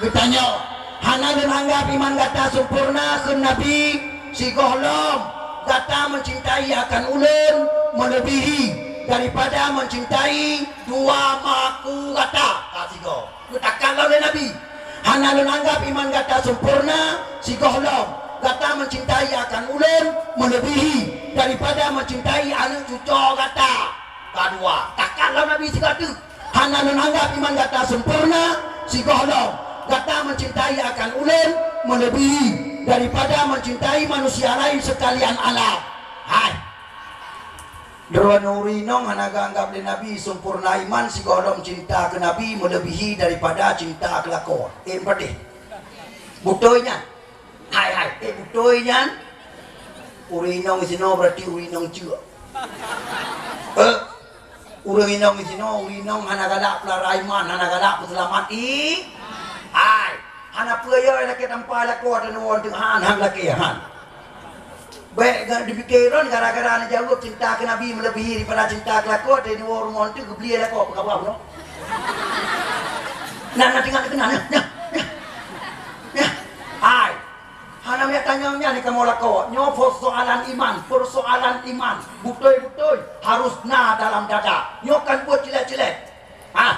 geutanyoe. Hana lôn anggap iman gata sempurna, kheun Nabi, sigohlom gata mencintai akan ulôn melebihi daripada mencintai dua maku gata. Ka sigoe. Geutakan lom lé Nabi, "Hana lôn anggap iman gata sempurna sigohlom gata mencintai akan ulôn melebihi daripada mencintai aneuk cucoe gata." Kadua, takan lom Nabi sigoe teuk, "Hana lôn anggap iman gata sempurna sigohlom gata mencintai akan ulôn melebihi daripada mencintai manusia lain sekalian alam." Hai. Droeneuh ureueng inong hana geuanggap lé Nabi sempurna iman sigohlom cinta keu Nabi meuleubèhi daripada cinta keu lakoe. Eh, padeh. Beutôi nyan. Hai, hai. Eh, beutôi nyan. Ureueng inong sinoe berarti ureueng inong ceuk. Eh, ureueng inong sinoe, ureueng inong hana galak peulara iman, hana galak peuseulamat i-, hai. Hana peue yo lakèe tampa lakoe ateueh nyoe, han, han lakèe, han. Bèk ga-, dipike droen gara-gara neujaweueb cinta keu Nabi meuleubèhi daripada cinta keu lakoe, teungoh rumoh teuh geubri lakoe, peugah bunoe. Nah, nah, teuingat keunan, nah, nah, nah. Nah. Hai. Hana miet tanyong nyan kamoe lakoe. Nyoe persoalan iman, persoalan iman. Beutôi-beutôi harus na dalam dada. Nyoe kan buet cilet-cilet. Ha?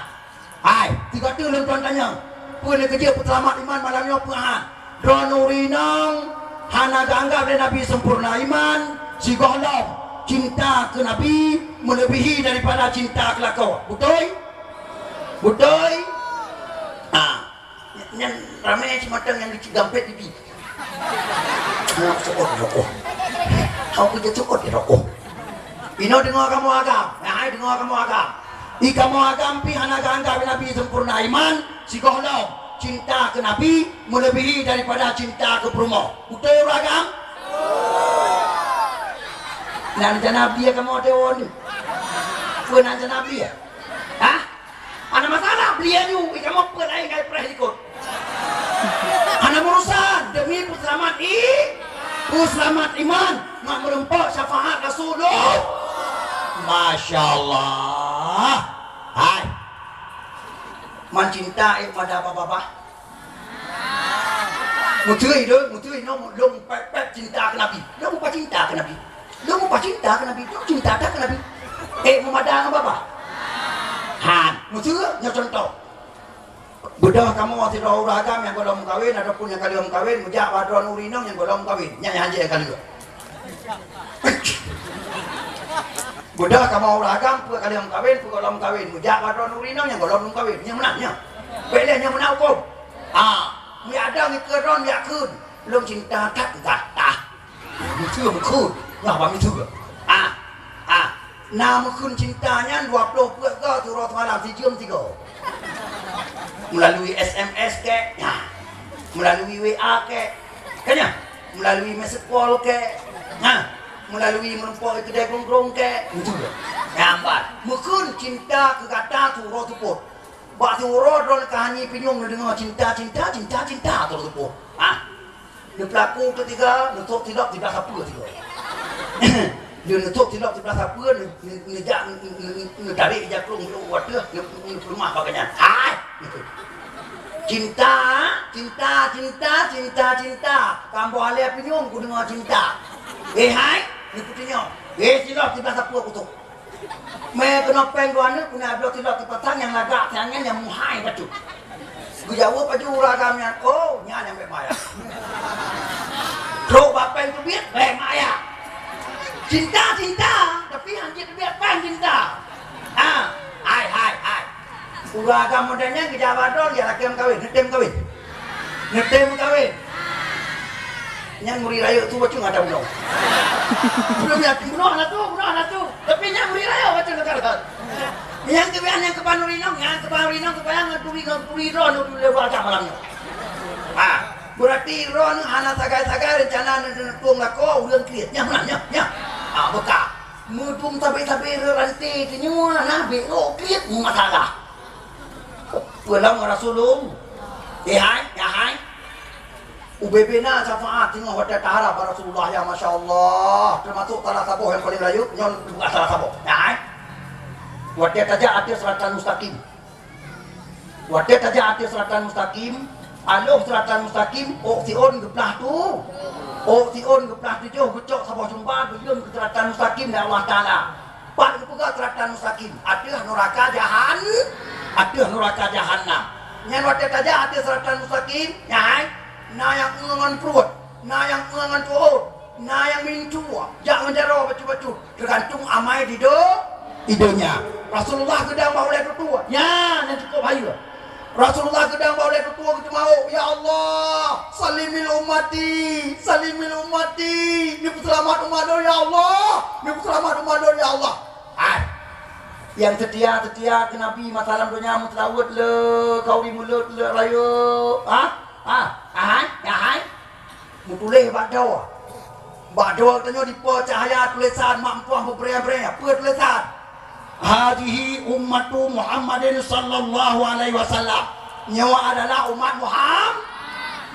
Hai, sigoe teuk lôn tuan tanyong. Peue lé keujeuet peuseulamat iman malam nyoe peue han? Droeneuh ureueng inong hana geuanggap lé Nabi sempurna iman, sigohlom cinta keu Nabi meuleubèhi daripada cinta keu lakoe. Beutôi? Beutôi? Ha. Nyan ramè simatang nyang geucit gampet di bi. Hana cukot rokok. Hana cukot rokok. Inoe deungoe kamoe agam. Nah, hai deungoe kamoe agam. I kamoe agam pih hana geuanggap Nabi sempurna iman, sigohlom cinta keu Nabi meuleubèhi daripada cinta keu peurumoh. Beutôi ureueng agam? Nan jana bie kamoe deungon. Peue nan jana bie? Hah? Hana masalah, beli aju, i kamoe peuet laén ngai preh likot. Hana meurusan, demi peuseulamat i-, peuseulamat iman, ngon meureumpok syafaat Rasulullah. Masya Allah. Hai. Man cinta ék mada babah. Meuteui lôn, meuteui nyoe lôn pèt-pèt cinta keu Nabi. Lôn meupacinta keu Nabi. Lôn meupacinta keu Nabi. Lôn cinta that keu Nabi. Eh, meumada ngon babah? Han, meuteui nyoe cuntoh. Beudôh kamoe sidroe ureueng agam nyang gohlom meukawen ataupun nyang ka lheueh meukawen, meujak bak droeneuh ureueng inong nyang gohlom meukawen. Nyan nyang hanjeuet ka lheueh. Beudôh kamoe ureueng agam, peue ka lheueh meukawen, peue gohlom meukawen. Meujak bak droeneuh ureueng inong nyang gohlom meukawen. Nyang meunan nyoe. Bèk lé nyang meunan hukôm. Ah, meujak dong ikeue droen jak kheun. Lôn cinta that keu gata. Meuteui meukeue. Nyoe haba meuteui. Ah, ah. Na meukeue cinta nyan dua ploh peuet goe siuroe simalam sijeuem sigoe. Meulalui S M S kek, nyan. Meulalui W A kek. Kan nyan? Meulalui message call kek. Ha? Meulalui meureumpok i keudè grong-grong kek. Beutôi. Nyan ban. Meukeue cinta keu gata siuroe seupôt. Bak siuroe droen ka hana pinyueng neudeungoe cinta, cinta, cinta, cinta terus seupôt. Ha? Neupeulaku keu tiga, neusok silop siblah sapeue sigoe. Lheueh neusok silop siblah sapeue, ne-, ne-, neujak, ne-, ne-, ne-, neutarek ija krong u ateueh, ne-, ne-, neupeuleumah bak gobnyan. Hai! Cinta, cinta, cinta, cinta, cinta. Ka ambo halèe pinyueng kudeungoe cinta. Eh, hai! Neupeutunyok. Eh, silop siblah sapeue kusok. Mé keunoe péng dua neuk, keunoe bloe tilok teupasang nyang lagak siangén nyang muhai bacut. Geujaweueb laju ureueng agam nyan, "Oh, nyan nyang bèk maya." Trok bak péng teubiet, bèk maya. Cinta, cinta, tapi han jeuet teubiet péng cinta. Ha, hai, hai, hai. Ureueng agam model nyan geujak bak droe, ya lakèe meukawen, neutem meukawen. Neutem meukawen. Nyan muri rayeuk tu bacut ngon ata bunoe. Bunoe yatim bunoe hana tu, bunoe hana tu. Tapi nyan muri rayeuk bacut ngon ata. Nyan keubiasaan nyang keuban ureueng inong, nyan keuban ureueng inong supaya ngon turi, ngon turi droe nyoe turi lewat agam malam nyoe. Ha, beurati droeneuh hana sagai-sagai reuncana neutueng lakoe ureueng kriet. Nyan meunan, nyan, nyan. Ha, beuka. Meutueng sabe-sabe rot ranté teunyoe na bèk rot kriet masalah. Peue lom Rasulullah. Eh hai, ya hai. Ubé-bé na syafaat singoh watèe taharap bak Rasulullah, ya masya Allah. Teumasuk salah saboh nyang paleng rayeuk nyoe juga salah saboh. Ya hai. Watèe tajak ateueh siratan mustaqim. Watèe tajak ateueh siratan mustaqim, aloh siratan mustaqim, ôk siôn geuplah tu. Ôk siôn geuplah tujoh, geucok saboh jumba, geuyue keu siratan mustaqim lé Allah Taala. Pat geupeugah siratan mustaqim, ateueh nuraka jahan, ateueh nuraka jahannam. Nyan watèe tajak ateueh siratan mustaqim, nyan, na nyang eu ngon pruet, na nyang eu ngon tuôt, na nyang mintua, jak ngon jaroe bacut-bacut, teugantung amai di do-, di donya. Rasulullah geudang bak ulèe tutoe, nyan nyang cukôp bahaya. Rasulullah geudang bak ulèe tutoe geuteumawök, "Ya Allah, salimil ummati, salimil ummati, neupeuseulamat umat lôn ya Allah, neupeuseulamat umat lôn ya Allah." Hai. Nyang seutia-seutia keu Nabi masa lam donya meuseulaweuet le, khauri mulod le rayeuk. Ha? Ha? Hai? Ya hai? Meutuléh bak doe. Bak doe tanyoe dipo cahya tulésan mak meutuah beubreng-breng. Peue tulésan? "Hazihi ummatu Muhammadin sallallahu alaihi wasallam." Nyoe adalah umat Muhammad.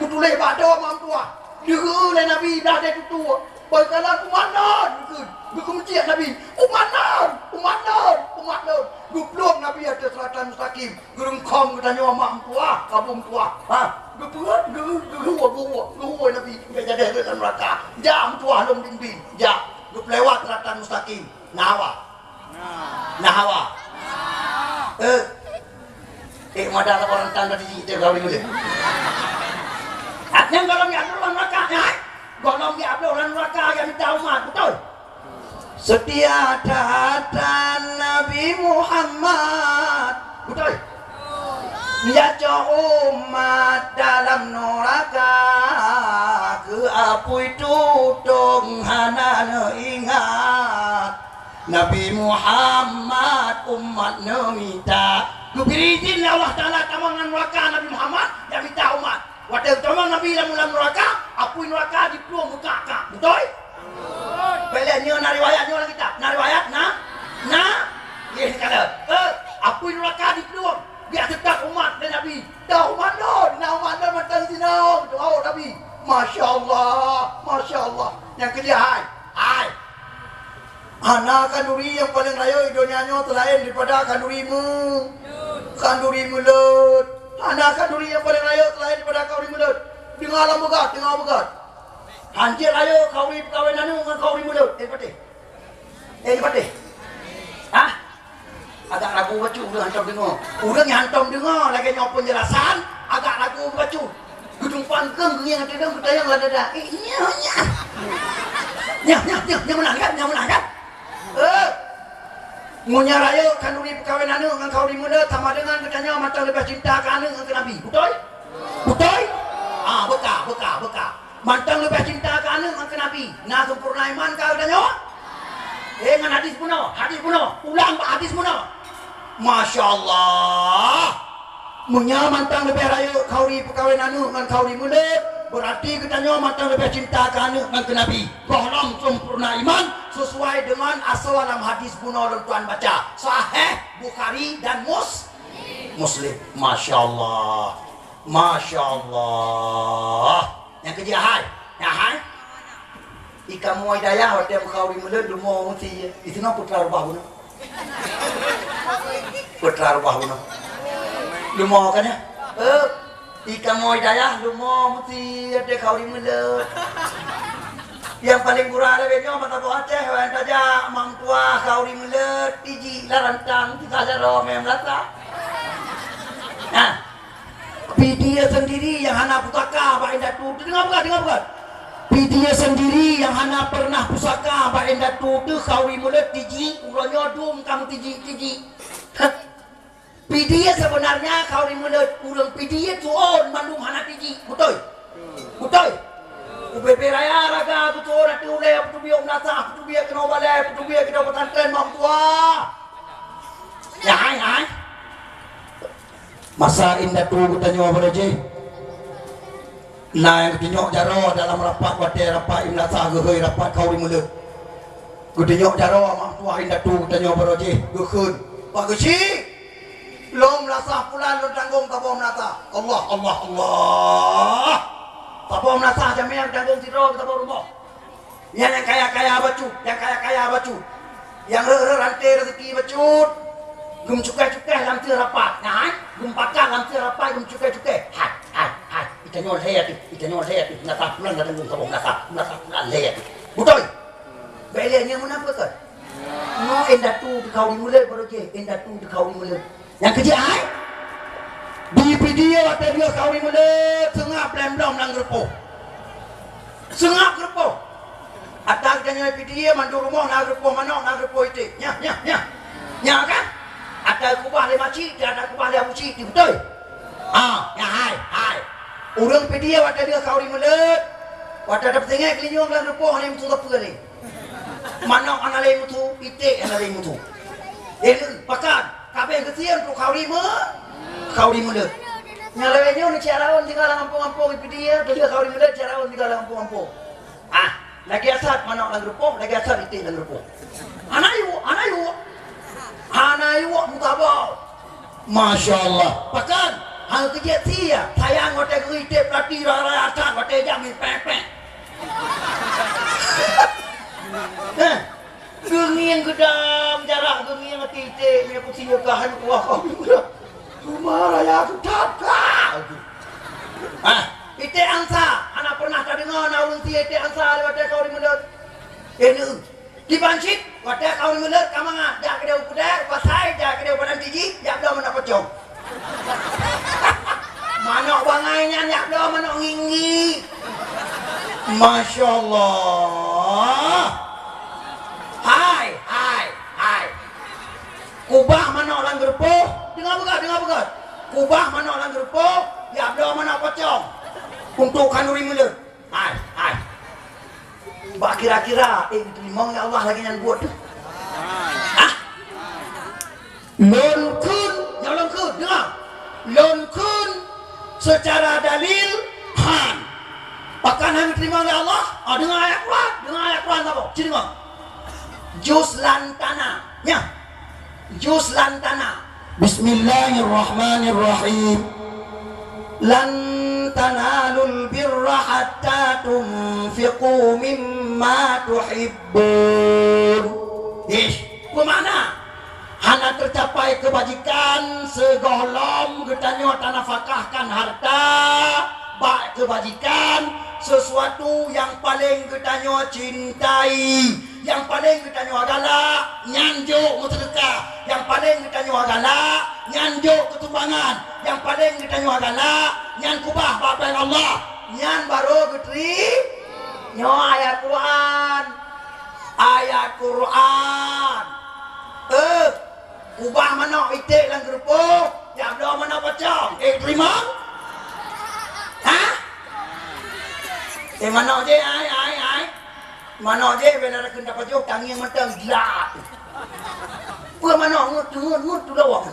Meutuléh bak doe mak meutuah. Deuh lé Nabi dah deh tutoe. Beukalon umat lôn, geukheun. Geukheun meucit Nabi, "Umat lôn, umat lôn, umat lôn." Geuplueng Nabi ateueh siratan mustaqim. Geureueng khom geutanyoe mak meutuah, kabu meutuah. Ha, geupeuet, geu-, geuhue, geuhue, geuhue Nabi. Geuh jadeh lé lam nuraka. Jak meutuah lôn bimbing. Jak. Geupeulewat siratan mustaqim. Na hawa. Na hawa. Eh. Eh, mada saboh rantang tadi jih teuh kawin ulèe. Artinya gohlom di abloh lam nuraka, nyan? Gohlom di abloh lam nuraka nyang mita umat, beutôi? Seutia that-that Nabi Muhammad. Beutôi? Jicok umat dalam nuraka, keu apui tutong hana neuingat. Nabi Muhammad umat neumita. Geubri idhin lé Allah Taala tamong lam nuraka Nabi Muhammad, nyang mita umat. Watèe geutamong Nabi lam, lam nuraka, apui nuraka jiplueng meukak-kak. Beutôi? Bèk lé nyoe na riwayat nyoe lam kitab. Na riwayat? Na? Na? Yeh, ka lheueh. Eh, apui nuraka jiplueng. Biasa that umat lé Nabi. Dah umat lôn, na umat lôn mantong sinoe, doa Nabi. Masya Allah, masya Allah. Nyang keujeuet hai. Hai. Hana khanduri nyang paleng rayeuk di donya nyoe seulaén daripada khanduri meu-, khanduri mulod. Hana khanduri nyang paleng rayeuk seulaén daripada khanduri mulod. Deungoe lam beugöt, deungoe beugöt. Hanjeuet rayeuk khanduri peukawen aneuk ngon khanduri mulod. Eh, patéh. Eh, patéh. Hah? Agak ragu bacut ureueng hantom deungoe. Ureueng nyang hantom deungoe lagèe nyoe peunjelasan, agak ragu bacut. Geutumpan keueng geungieng ateueh dong geutanyong lam dada. Eh, nyoe, nyoe. Nyoe, nyoe, nyoe, nyoe meunan kan? Nyoe meunan kan? Eh. Meunyoe rayeuk khanduri peukawen aneuk ngon khanduri mulod sama deungon geutanyoe mantong leubeh cinta keu aneuk ngon keu Nabi. Beutôi? Beutôi? Ah, beuka, beuka, beuka. Mantong leubeh cinta keu aneuk ngon keu Nabi. Na sempurna iman ka geutanyoe? Eh, ngon hadis bunoe, hadis bunoe. Ulang bak hadis bunoe. Masya Allah. Meunyoe mantong leubeh rayeuk khanduri peukawen aneuk ngon khanduri mulod, beurati geutanyoe mantong leubeh cinta keu aneuk ngon keu Nabi. Gohlom sempurna iman sesuai deungon asoe lam hadis bunoe lôn tuan baca. Sahih Bukhari dan Mus-, Muslim. Masya Allah. Masya Allah. Nyang keujeuet hai. Nyang hai. I kamoe Hidayah watèe meukawen mulod lumoe meusi. Di sinoe putra rubah bunoe. Putra rubah bunoe. Lumoe kan ya? Eh, i kamoe Hidayah lumoe meusi watèe kawen mulod. Nyang paleng gura lagèe nyoe mata boh Aceh, wan tajak mak meutuah kawen mulod, tiji lam rantang, tisa jaroe mè meulasa. Nah. Pidie sendiri nyang hana pusaka bak indatu. Deungoe beugöt, deungoe beugöt. Pidie sendiri nyang hana pernah pusaka bak indatu teuh khanduri mulod tiji, uroe nyoe dum ka meutiji-tiji. Pidie sebenarnya khanduri mulod ureueng pidie tuôn mandum hana tiji. Beutôi? Beutôi? Ubé-bé raya raga geutuôn ateueh ulèe, peuteubiet u meunasah, peuteubiet keunoe balèe, peuteubiet keunoe pesantren, mak meutuah. Ya hai, hai. Masa indatu geutanyoe baro jih. Na nyang geutunyok jaroe dalam rapat, watée rapat i meulasah geuhôi rapat khauri mulod. Geutunyok jaroe mak tuah indatu geutanyoe baroe jih geukheun. Pak Geuchik, lom meulasah pulan lôn tanggong saboh meulasah. Allah, Allah, Allah. Saboh meulasah jamé geutanggong sidroe saboh rumoh. Nyan nyang kaya-kaya bacut, nyang kaya-kaya bacut. Nyang rhot-rhot ranté rezeki bacut. Geumeucukai-cukai lam teuh rapat. Nah, hai, geumeupakat lam teuh rapat, geumeucukai-cukai. Hai, hai, hai. Geutanyoe lhèe teuh, geutanyoe lhèe teuh. Meulasah pulan dah tanggong saboh meulasah, meulasah pulan lhèe teuh. Beutôi? Bèk lé nyan munafék kan? Nyoe indatu teuka u mulod baroe jih, indatu teuka u mulod. Nyang keujeuet hai, di Pidie watée lheueh khauri mulod, seungab lom-lom lam geureupoh. Seungab geureupoh. Ata geutanyoe Pidie mandum rumoh na geureupoh manok, na geureupoh iték. Nyan, nyan, nyan. Nyan kan? Ata kubah lé makcik, ata kubah lé abucik, beutôi? Ah, nyan hai, hai. Ureuëng Pidie watée lheueh khauri mulod, watée tapeutinggai geulinyueng lam geureupoh hana meusu sapeue lé. Manok hana lé meusu, iték hana lé meusu. Pakon, kabeh geusie untuk khauri me-, khauri mulod. Nyang lagée nyoe neucok raon tinggai lam gampông-gampông, Pidie, teuh khauri mulod cok raon tinggai lam gampông-gampông. Ah, lagée asat manok lam geureupoh, lagée asat iték lam geureupoh. Hana yue, hana yue. Hana yue meutabau. Masya Allah. Pakon, hana keujeuet sie, sayang watée geuiték peulati raya-raya asat watée jam pèng-pèng. Eh, geungieng geudam jarak, geungieng até iték, meunyoe kusi yue ka hana kuah kau. Rumah raya tu that ka. Ah, iték ansa, hana pernah tadeungoe na ureuëng sie iték ansa lewat khauri mulod. Eh, neu. Kiban cit, watée khauri mulod ka mangat, jak keudeh u Keudè, pasai, jak keudeh u Padang Tiji, jak bloe manok pocong. Manok bangai nyan jak bloe manok nginggi. Masya Allah. Hai, hai, hai. Kubah manok lam geureupoh, deungoe beugét, deungoe beugét. Kubah manok lam geureupoh, jak bloe manok pocong. Untuk khanuri mulod. Hai, hai. Bak kira-kira, eh, geuteurimong lé Allah lagée nyan buet teuh. Hah? Lôn kheun, nyang lôn kheun, deungoe. Lôn kheun seucara dalil, han. Pakon han geuteurimong lé Allah? Ah, deungoe ayat Quran, deungoe ayat Quran saboh. Ci deungoe. Juz Lantana. Nyan. Juz Lantana. Bismillahirrahmanirrahim. Lan tanalul birra hatta tunfiqu mimma tuhibbun. Ish, peue makna? Hana teucapai keubajikan sigohlom geutanyoe tanafakahkan hareuta bak keubajikan sisuatu nyang paleng geutanyoe cintai. Nyang paleng geutanyoe galak, nyan jok meuseudeukah. Nyang paleng geutanyoe galak, nyan jok keu sumbangan. Nyang paleng geutanyoe galak, nyan kubah bak péng Allah. Nyan barô geuteurimong. Nyoe ayat Quran. Ayat Quran. Eh, kubah manok iték lam geureupoh, jak bloe manok pocong. Eh, teurimong? Hah? Eh, manok jih, ai, ai, ai. Manok jih, bila takheun tapajoh, tangieng mantong gila. Peue manok ngut, ngut, ngut, tu lawang.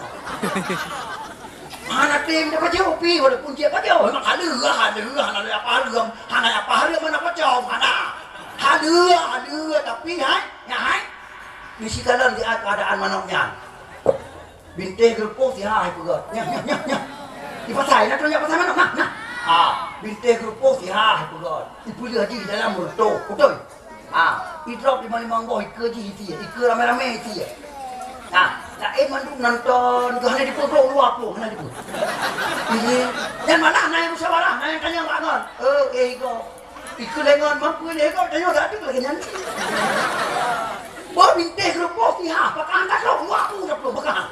Hana tem tapajoh pi, walaupun dia pajoh, memang haleueh, haleueh, hana apa haleueh, hana apa haleueh manok pocong, hana. Haleueh, haleueh, tapi, hai, nyan, hai. Di sikalon di keadaan manok nyan. Bintéh geureupoh siha hai peugöt. Nyan, nyan, nyan, nyan. Di pasai, na troh jak pasai manok, nah, nah. Ah, bintéh geureupoh siha hai peugöt. Ipeuleueh jih di dalam reutôh, beutôi? Ah, idrop limong-limong boh ikeue jih isie, ikeue ramé-ramé isie. Ah, laén mandum nonton, keu hana dipeugöt dua ploh, hana dipeugöt. Ini, nyan malah na nyang musyawarah, na nyang tanyong bak ngon. Oh, eh, iko. Ikeue lé ngon, mampu lé iko, tanyong dak lagèe nyan. Boh bintéh geureupoh siha, pakon ka trok dua ploh, dua ploh pakon.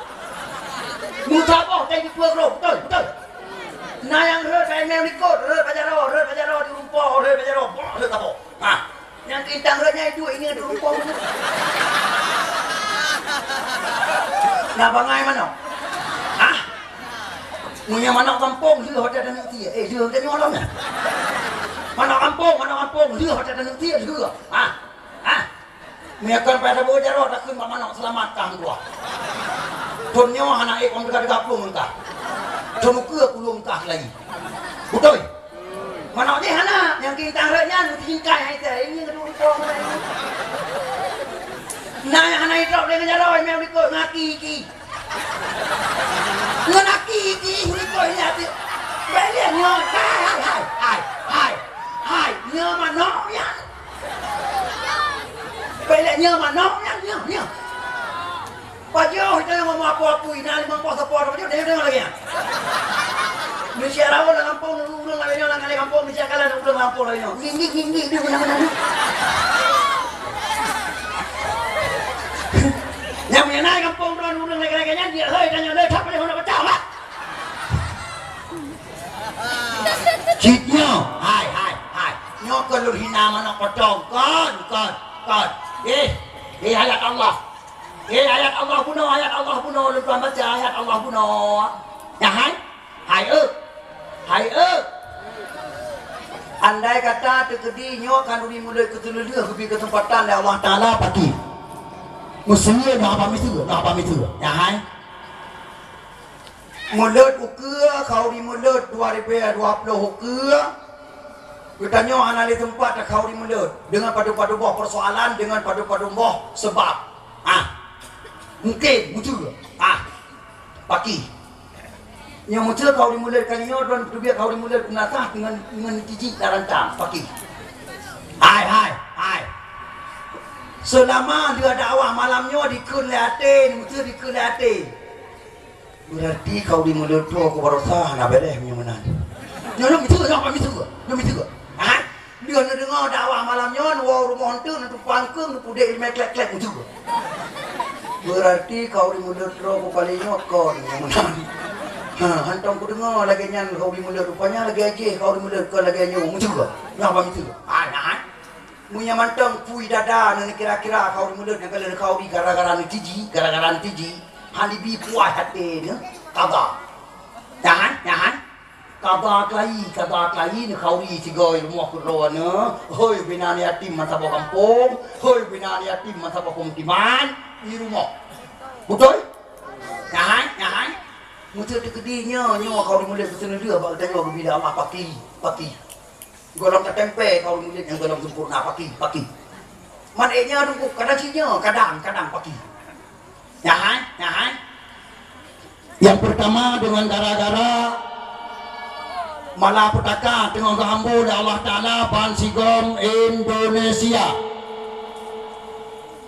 Musaboh tai dua ploh, beutôi, beutôi. Na nyang rhöt bak imeum likot, rhöt bak jaroe, rhöt bak jaroe di rumpok, rhöt bak jaroe, boh, rhöt saboh. Ha. Nyang keu intang rhöt nyan iduek, ini di rumpok. Na bangai manok. Ha? Meunyoe manok gampông, lheueh watèe taneuk sie. Eh, lheueh watèe nyoe lom nyan. Manok gampông, manok gampông, lheueh watèe taneuk sie, lheueh. Ha? Ha? Meunyoe kon payah taboh jaroe, takheun bak manok seulamat kah meutuah. Thon nyoe hana ék lom teuga-teuga plueng kah. Thon ukeue pulueng kah lagi. Beutôi? Manok jih hana, nyang kintang rot nyan meuti jingkai hai teh, ini ngeudong rupa mana ini. Nah, nyang hana idrop lé ngeujak rot, meulikot ngaki ki. Ngon aki ki, meulikot ini hati. Bèk lé nyoe, hai, hai, hai, hai, hai, nyoe manok nyan. Bèk lé nyoe manok nyan, nyoe, nyoe. Pajoh, kita yang ngomong apa-apa, ina limong boh seupôt, pajoh, tengok-tengok lagi, ya. Manusia rawon dalam kampung, ureueng lain nyoe, dalam kampung, manusia kalah, ureueng dalam kampung lain nyoe. Gini, gini, dia mana-mana. Yang punya naik kampung, ureueng, ureueng lagi-lagi nyan, dia, hei, tanya, dia, tak boleh, nak pecah, Mak. Cit nyoe, hai, hai, hai. Nyoe kon lôn hina manok potong, kon, kon, kon. Eh, eh, ayat Allah. Eh, ayat Allah bunoe, ayat Allah bunoe, lôn tuan baca ayat Allah bunoe. Nyan hai? Hai, eh. Hai, eh. Andai kata teukeudi nyoe khanuri mulod keuteuleuh geubi keuseumpatan lé Allah Taala paki. Meuseue na apa miseue, na apa miseue. Nyan hai? Mulod ukeue, khanuri mulod dua ribu dua puluh ukeue. Geutanyoe hana lé teumpat takhanuri mulod deungon padub-padub boh peusoalan, deungon padub-padub boh seubab. Ah. Mungken, meuteue. Ah. Paki. Nyang meuteue khanuri mulod kali nyoe, droen teubiet khanuri mulod peunasah deungon, deungon tijik lam rantang. Paki. Hai, hai, hai. Seulama dua dakwah malam nyoe dikheun lé até, meuteue dikheun lé até. Berarti khanuri mulod droe keu baroesa hana bèrèh meunyoe meunan. Nyoe, nyoe miseue, nyoe miseue, nyoe miseue. Ha? Lheueh neudeungoe dakwah malam nyoe, neuwoe rumoh eunteuk, neutumpang keueng, neupudek limai klek-klek miseue. Berarti khanuri mulod droe keu kali nyoe kon meunyoe meunan. Ha, hantom kudeungoe lagèe nyan khanuri mulod, rupanya lagèe jih khanuri mulod kon lagèe nyoe miseue. Nyoe apa miseue? Ha, nyan. Meunyoe mantong pui dada neuh kira-kira khanuri mulod nyang ka lheueh khanuri gara-gara neutiji, gara-gara neutiji, hana bi puas até neuh, kaba. Nyan, nyan. Kaba keuhai, kaba keuhai neukhanuri sigoe rumoh keudroe neuh. Hôi binan yatim meusaboh gampông, hôi binan yatim meusaboh peumukiman, i rumoh. Beutôi? Nyan, nyan. Meuteue teukeudi nyoe, nyoe khanuri mulod keuteuleuh bak geutanyoe geubi lé Allah paki, paki. Gohlom tatempé khanuri mulod nyang gohlom sempurna paki, paki. Man ék nyoe dungkuk, kadang cit nyoe, kadang, kadang paki. Nyan hai, nyan hai. Nyang peurtama deungon gara-gara malapetaka teungoh geuhambo lé Allah Taala bansigom Indonesia.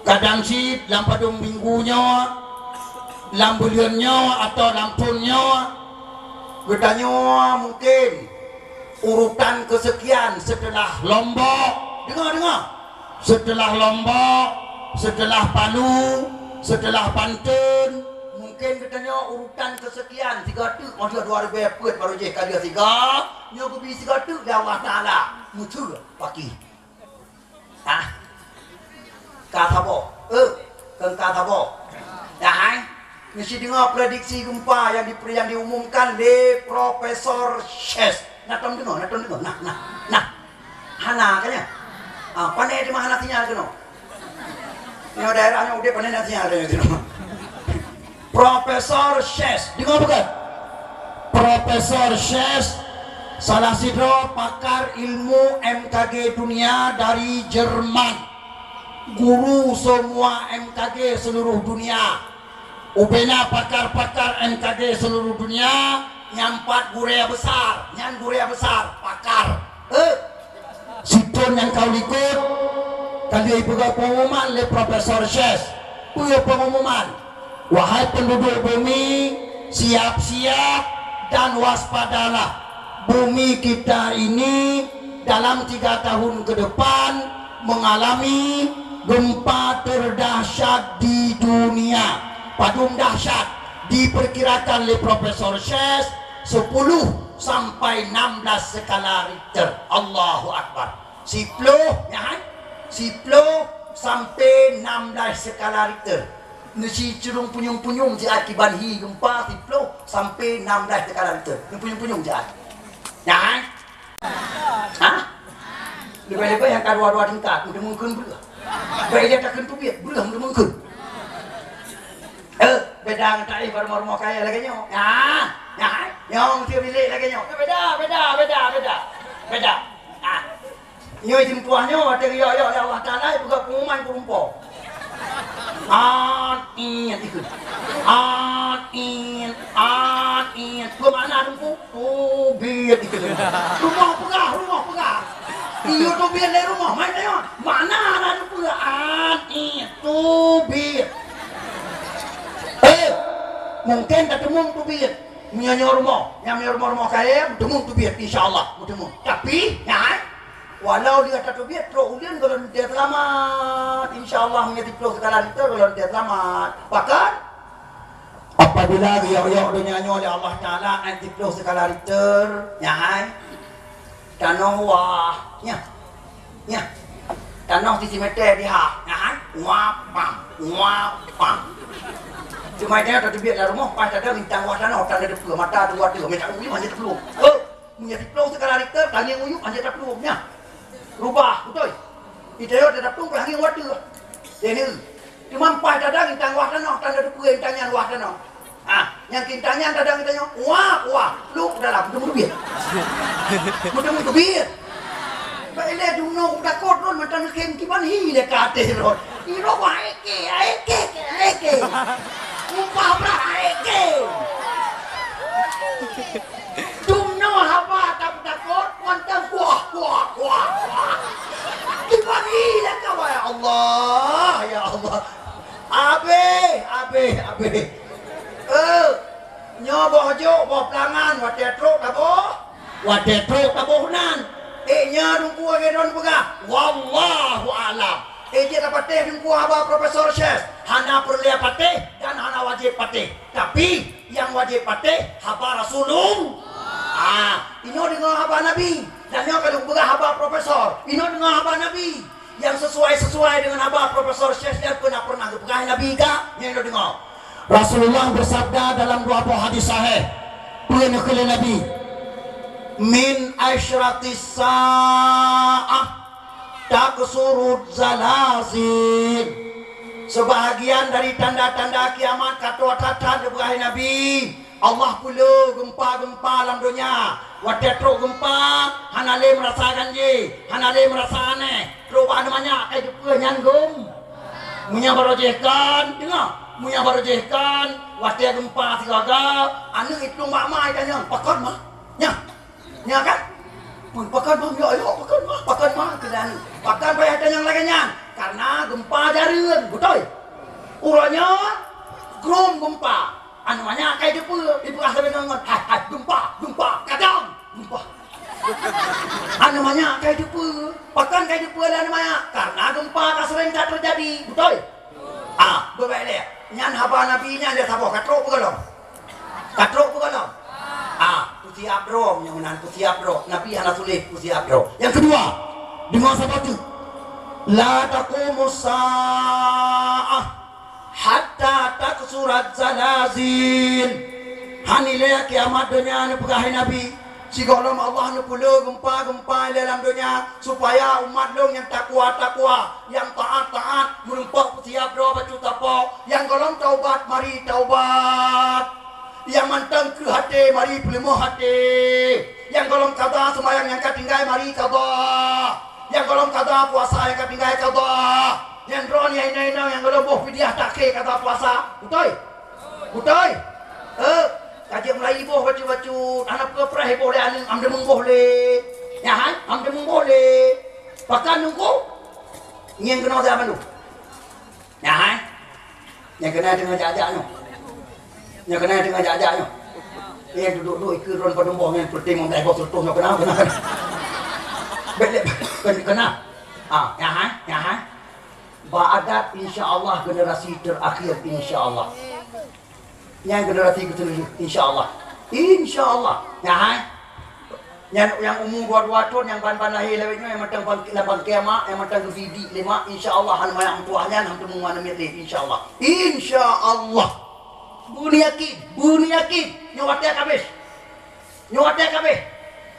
Kadang cit lam padum minggu nyoe, lam buleuen nyoe atau lam thon nyoe, geutanyoe mungken urutan keuseukian seuteulah Lombok. Deungoe, deungoe. Seuteulah Lombok, seuteulah Palu, seuteulah Banten, mungken geutanyoe urutan keuseukian sigoe teuk, óh lheueh dua ribèe peuet barô jih ka lheueh sigoe, nyoe geubi sigoe teuk lé Allah Taala. Meuteue paki. Hah? Ka saboh. Eh, keu ka saboh. Dah hai? Meusti deungoe prediksi gempa nyang di-, nyang diumumkan lé Profesor Shes. Na tom deungoe, na tom deungoe. Nah, nah, nah. Hana kan ya? Ah, pane teuma hana sinyal keunoe. Nyoe daerah nyoe udeb pane na sinyal keunoe. Profesor Shes, deungoe bukan? Profesor Shes salah sidroe pakar ilmu M K G dunia dari Jerman. Guru semua M K G seluruh dunia. Ubena pakar-pakar M K G seluruh dunia, nyang pat gurèe besar, nyan gurèe besar, pakar. Eh, Sithon nyang ka likot, ka lheueh ipeugah pengumuman lé Profesor Shes. Peue pengumuman? Wahai penduduk bumi, siap-siap dan waspadalah. Bumi kita ini dalam tiga tahun ke depan mengalami gempa terdahsyat di dunia. Padum dahsyat? Diperkirakan lé Profesor Shes sepuluh sampai enam belas skala Richter. Allahu Akbar. Siploh, nyan hai? Siploh sampai enam belas skala Richter. Neusi curong punyueng-punyueng siat kiban hi gempa siploh sampai enam belas skala Richter. Neupunyueng-punyueng siat. Nyan hai? Hah? Leubeh-leubeh nyang ka dua-dua tingkat, meuteumongkeun breueh. Bèk ilèe takheun teubiet, breueh meuteumongkeun. Eh, beda ngon taéh bak rumoh-rumoh kaya lagèe nyoe. Nyan, nyan hai? Nyoe meusti bilék lagèe nyoe. Beda, beda, beda, beda. Beda. Ah. Nyoe simpuah nyoe watèe geuyok-yok lé Allah Taala, peugah pengumuman keu rumpok. At-it ikheun. At-it, at-it. Peue makna teungku? Teubiet ikheun. Rumoh peugah, rumoh peugah. Iyo teubiet lé rumoh, main nyoe. Makna na teungku at-it, teubiet. Eh, mungken tateumong teubiet. Meunyoe nyoe rumoh, nyang meunyoe rumoh-rumoh kayèe, meuteumong teubiet, insya Allah, meuteumong. Tapi, nyan, walau lheueh tateubiet, trok uleuen gohlom teuseulamat. Insya Allah, meunyoe siplôh skala Richter gohlom teuseulamat. Bahkan, apabila geuyok-yok donya nyoe lé Allah Taala, nyan siplôh skala Richter, nyan, tanoh wah, nyan. Nyan. Tanoh sisimeter diha, nyan, wah, pam, wah, pam. Cuma dia tateubiet lam rumoh, pas tadang bintang wah tanoh, tanda teupeue, mata dua teuh, meunan uyu hana teupeue. Oh, meunyoe siplôh skala Richter, tangieng uyu hana teupeue, nyan. Rubah, beutôi. Di tayue tataplueng peulanggieng watèe. Jadi, teuma pas tadang bintang wah tanoh, tanda teupeue bintang nyan wah tanoh. Ah, nyang bintang nyan tadang geutanyoe, wah, wah, pluek dalam, meuteumong teubiet. Meuteumong teubiet. Bak ilèe dumnoe takot lôn, mantong khem kiban hi lé ka até lôn. Iro wah eke, eke, eke. Upah brah eke. Dumnoe haba tapeutakot, mantong kuah, kuah, kuah, kuah. Kiban hi lé ka, ya Allah, ya Allah. Abéh, abéh, abéh. Eh, nyoe boh jôk, boh peulangan, watèe trok taboh, watèe trok taboh nan. Eh, nyoe teungku lagèe droen peugah, wallahu a'lam. Eh, jeuet tapatéh teungku haba Profesor Syekh, hana peureulèe patéh dan hana wajéb patéh. Tapi, nyang wajéb patéh haba Rasulullah. Ah, inoe deungö haba Nabi. Dan nyoe ka lôn peugah haba Profesor. Inoe deungö haba Nabi. Nyang sesuai-sesuai dengan haba Profesor Syekh nyan pernah, pernah geupeugah Nabi ka, nyan deungoe. Rasulullah bersabda dalam dua buah hadis sahih. Peue neukheun lé Nabi? "Min asyratis sa'ah taksuruz zalazil." Sebahagian dari tanda-tanda kiamat ka trok that-that geupeugah Nabi. Allah peulheueh geumpa-geumpa lam donya. Watèe trok geumpa, hana lé meurasa ganjé, hana lé meurasa aneh. Trok bak aneuk manyak, kai teupeue nyan gom. Meunyoe barô jih kan, deungö. Meunyoe barô jih kan, watèe geumpa sigoe-goe, aneuk iplueng bak ma itanyong, "Pakon ma?" Nyan. Nyan kan? "Pui, pakon ma?" "Ya, ya, pakon ma? Pakon ma?" Keu aneuk. Pakon payah tanyong lagèe nyan? Karena geumpa jareueng, beutôi? Uroe nyoe, grom geumpa. Aneuk manyak kai teupeue, ipeugah sabe ngon, "Hai, hai, geumpa, geumpa, kadang, geumpa." Aneuk manyak kai teupeue, pakon kai teupeue lé aneuk manyak? Karena geumpa ka seuring that teujadi, beutôi? Ah, beubaih lé. Nyan haba Nabi nyan lé saboh, ka trok peue gohlom? Ka trok peue gohlom? Ah, peusiap droe, nyang meunan peusiap droe. Nabi hana tuléh peusiap droe. Nyang keudua, deungö saboh teuk. La taqumus sa'ah hatta taksuraz zalazil. Hana lé kiamat donya neupeugah Nabi. Sigohlom Allah neupeulheueh geumpa-geumpa lé lam donya, supaya umat lôn nyang takwa-takwa, nyang taat-taat, meurumpok peusiap droe bacut tapo, nyang gohlom taubat mari taubat, nyang mantong kreueh até mari peuleumah até, nyang gohlom kada seumayang nyang ka tinggai mari kada. Nyang gohlom kada puasa nyang ka tinggai kada. Nyang droeneuh inong-inong nyang gohlom boh pidiah takhé kada puasa. Beutôi? Beutôi? Eh, ka jeuet meulayeue boh bacut-bacut. Hana peue preh boh lé aneuk, am deungon boh lé. Nyan hai, am deungon boh lé. Pakon nungku? Ngieng keunoe zaman dulu. Nyan hai. Nyang keunan teungoh jak-jak nyoe. Nyang keunan teungoh jak-jak nyoe. Nyang duek-duek ikeue droen padum boh nyan peureuteng limong blaih boh seureutôh nyoe keunan, keunan, keunan. Bèk lé, keunan. Ah, nyan hai, nyan hai. Bak adat insya Allah generasi terakhir insya Allah. Nyan generasi keutujoh insya Allah. Insya Allah. Nyan hai. Nyan nyang umu dua-dua thôn nyang ban-ban lahé lawét nyoe nyang mantong bang-, lam bangkée mak, nyang mantong geubidik lé mak, insya Allah hana manyak meutuah nyan, hana teumeuwan miet lé, insya Allah. Insya Allah. Beuna yakin, beuna yakin. Nyoe watée ka habéh. Nyoe watée ka habéh.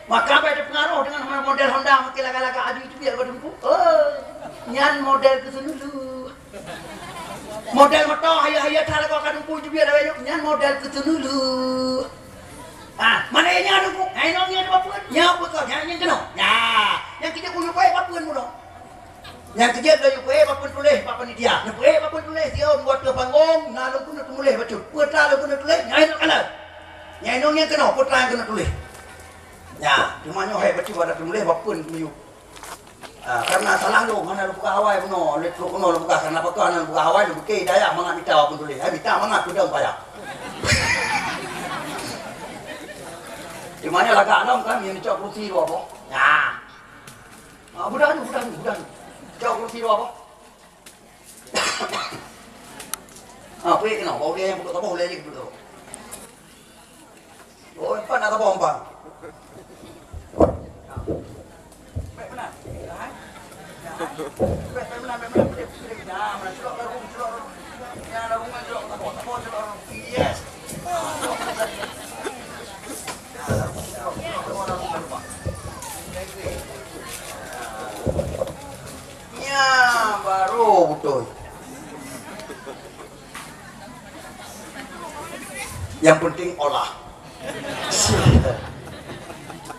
Maka bèk teupeungaroh deungon model Honda maké lagak-lagak aju itu biar geudumpuk. Oh, nyan model keuseunulu. Model moto hayeu-hayeu that lagoe ka dumpuk itu biar lawét nyoe. Nyan model keuseunulu. Ah, mana nyan dumpuk? Ai nyoe ngieng bak peue? Nyan peue kah? Nyan ngieng keunoe. Nyan. Nyang keu jeuet kuyue peuék bak peue bunoe? Nyang keu jeuet lôn yue peuék bak peue tuléh bak panitia. Neupeuék bak peue tuléh siôn buat teuk panggong, na lôn keuneuk teumuléh bacut. Peue teuma lôn keuneuk tuléh? Nyan nyoe kalon. Nyan nyoe ngieng keunoe, peue teuma nyang keuneuk tuléh? Nyan, teuma nyoe hai bacut ada teumuléh bak peue miyueb. Ah, karena salah lôn, hana lôn peugah awai bunoe, lé trok bunoe lôn peugah, karena pakon hana lôn peugah awai, lôn pike dayah mangat mita walaupun tuléh. Hai mita mangat peudong payah. Di mana lagak lom kan, yang dicok kursi dua boh. Nah. Ah, budak tu, budak tu, budak tu. Cok kursi dua boh. Ah, pergi kena, bawa dia yang putih tabung, dia je putih tabung. Oh, empat nak tabung, empat. Yes. Nyan baru beutôi. Nyang penting olah.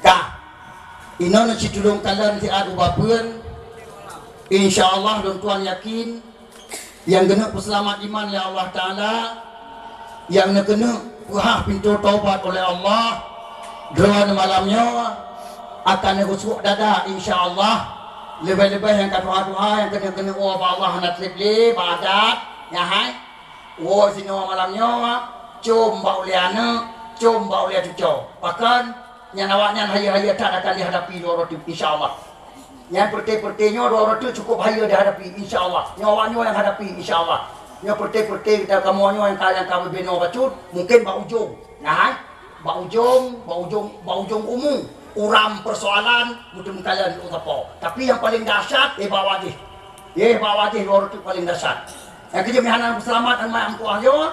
Ka. Inoe na cit tulông kalon siat ubak peue. Insya Allah lôn tuan yakin nyang keuneuk peuseulamat iman lé Allah Taala, nyang neukeuneuk peuhah pintoe taubat oleh Allah, droeneuh malam nyoe akan neugeusuek dada insya Allah. Leubeh-leubeh nyang ka tuha-tuha nyang keuneuk-keuneuk woe bak Allah hana treb lé bak adat, nyan hai. Woe sinoe malam nyoe, com bak ulèe aneuk, com bak ulèe cucoe. Pakon? Nyan awaknyan hayeue-hayeue that akan jihadapi dua uroe teuk, insya Allah. Nyan peureuté-peureuté nyoe dua uroe teuk cukôp hayeue jihadapi, insya Allah. Nyoe awaknyoe nyang hadapi, insya Allah. Nyoe peureuté-peureuté kamoe nyoe nyang ka, nyang ka beubinoe bacut, mungken bak ujông. Nah, hai. Bak ujông, bak ujông, bak ujông umu, uram peusoalan meuteumeukalon u sapo. Tapi nyang paleng dahsyat, eh, bak wajéh. Eh, bak wajéh dua uroe teuk paleng dahsyat. Nyang keujeuet meuhana peuseulamat aneuk meutuah nyoe,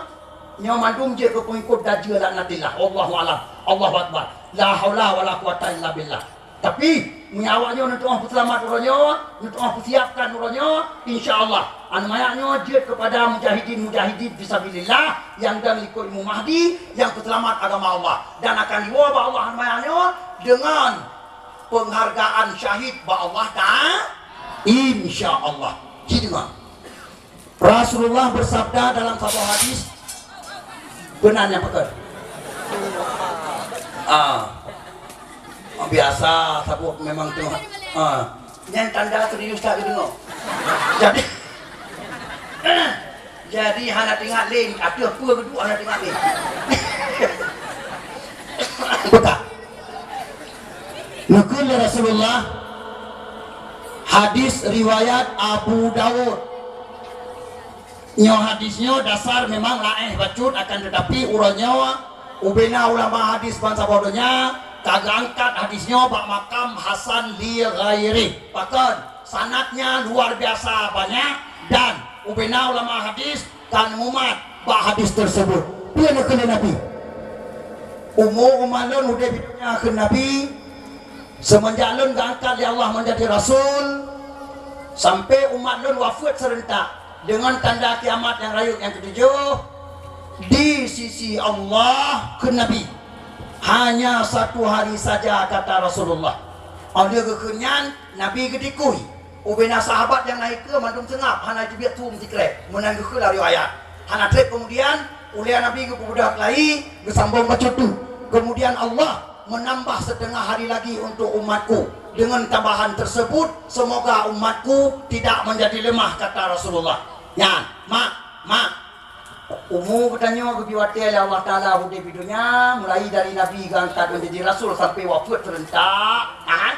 nyoe mandum jeuet keu peungikot dajeue laknatillah. Wallahu a'lam. Allahu akbar. La haula wala quwata illa billah. Tapi, meunyoe awaknyoe neutu'oh peuseulamat uroe nyoe, neutu'oh peusiapkan uroe nyoe, insya Allah, aneuk manyak nyoe jeuet keupada mujahidin-mujahidin fisabilillah nyang dang likot Imam Mahdi, nyang peuseulamat agama Allah. Dan akan jiwoe bak Allah aneuk manyak nyoe deungon peunghargaan syahid bak Allah Taala. Insya Allah. Ci deungoe. Rasulullah bersabda dalam saboh hadis, beuna nyang peugah. Ah. Biasa saboh memang tu. Ah. Nyan tanda serius that geudeungoe. Jadi, jadi hana teuingat lé, ateueh peue geuduek hana teuingat lé. Beutôi. Neukheun lé Rasulullah, hadis riwayat Abu Daud. Nyoe hadis nyoe dasar memang laén bacut, akan teutapi uroe nyoe ubena ulama hadis bansaboh donya ka geuangkat hadis nyoe bak makam hasan li ghairih. Pakon? Sanadnya luar biasa banyak dan ubena ulama hadis ka neumat bak hadis tersebut. Peue neukheun lé Nabi? Umu umat lôn udeb di donya kheun Nabi, seumenjak lôn geuangkat lé Allah menjadi rasul, sampai umat lôn wafeuet seurentak deungon tanda kiamat nyang rayeuk nyang keutujoh di sisi Allah kheun Nabi. Hanya satu hari saja, kata Rasulullah. Óh lheueh geukheun nyan, Nabi geutikui. Ubena sahabat nyang na ikeue mandum seungab, hana teubiet tueng sikrek, meunan geukheun lam riwayat. Hana treb keumudian, ulèe Nabi geupeubeudôh keulayi, geusambong bacut teuk. Keumudian Allah menambah setengah hari lagi untuk umatku. Dengan tambahan tersebut, semoga umatku tidak menjadi lemah, kata Rasulullah. Nyan, mak, mak. Umu geutanyoe geubri watèe lé Allah Taala udeb di donya, mulai dari Nabi geuangkat menjadi rasul sampai wafeuet seurentak. Nah,